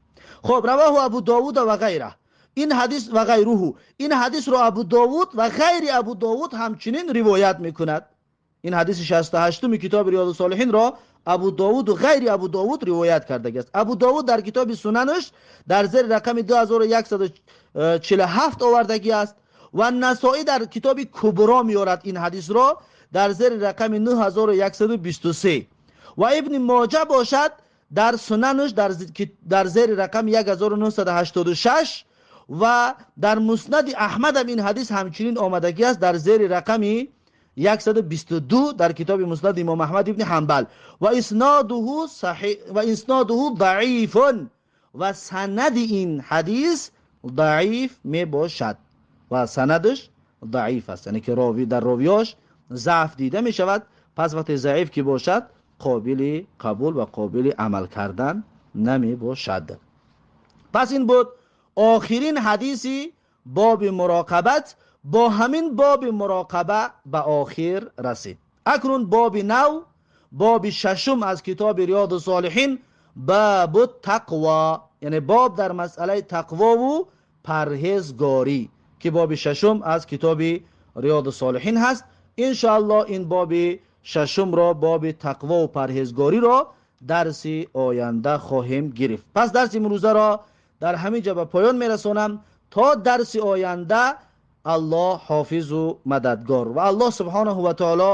Хоб, равоҳу Абу Довуд ва ғайра, ин ҳадис ва ғайруҳу, ин ҳадисро Абу Довуд ва ғайри Абу Довуд ҳамчунин ривоят мекунад. Ин ҳадиси 68-уми китоби Риёду Солиҳинро Абу Довуд ва ғайри Абу Довуд ривоят кардагиаст. Абу Довуд дар китоби Сунанаш дар зери рақами 2147 овардагиаст ва Насоӣ дар китоби Кубро меорад ин ҳадисро дар зери рақами 9123 ва Ибни Моҷа бошад дар Сунанаш дар зери рақами 1986 ва дар Муснади Аҳмадам ин ҳадис ҳамчунин омадагиаст дар зери рақами 122 дар китоби Муснади имом Аҳмад ибни Ҳанбал ва иснодуҳу саҳиҳ ва иснодуҳу даифун, ва санади ин ҳадис даиф мебошад ва санадаш даиф аст, яъне ки рови дар ровиёш заъф дида мешавад. Пас вақте заиф ки бошад қобили қабул ва қобили амал кардан намебошад. Пас ин буд охирин ҳадиси боби муроқабат. Бо ҳамин боби муроқаба ба охир расид. Акнун боби нав, боби шашум аз китоби Риёду Солиҳин, бабу тақво, яъне боб дар масъалаи тақвову парҳезгорӣ, ки боби шашум аз китоби Риёду Солиҳин ҳаст. Иншоаллоҳ ин боби шашумро, боби тақвову парҳезгориро дарси оянда хоҳем гирифт. Пас дарси имрӯзаро дар ҳамин ҷо ба поён мерасонам. То дарси оянда Аллоҳ ҳофизу мададгор ва Аллоҳ субҳонаҳу ва таоло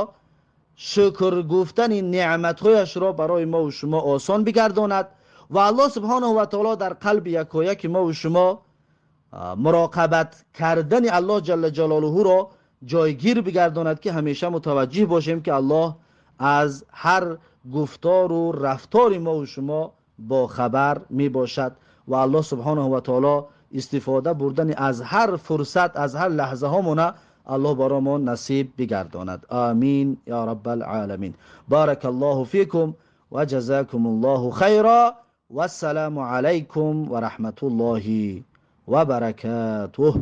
шукр гуфтани неъматҳояшро барои мо ва шумо осон бигардонад ва Аллоҳ субҳонаҳу ва таоло дар қалби якояки мо ва шумо муроқабат кардани Аллоҳ ҷалла ҷалолуҳуро ҷойгир бигардонад, ки ҳамеша мутаваҷҷиҳ бошем ки Аллоҳ Аз ҳар гуфтору рафтори мо шумо бохабар мебошад ва Аллоҳ субҳонаҳу ва таоло истифода бурдани аз ҳар фурсат, аз ҳар лаҳзаҳомона Аллоҳ баромон насиб бигардонад. Амин ё раббал оламин. Баракаллоҳу фикум ва ҷазакумуллоҳу хайра. Вассаламу алайкум ва раҳматуллоҳи ва баракатуҳ.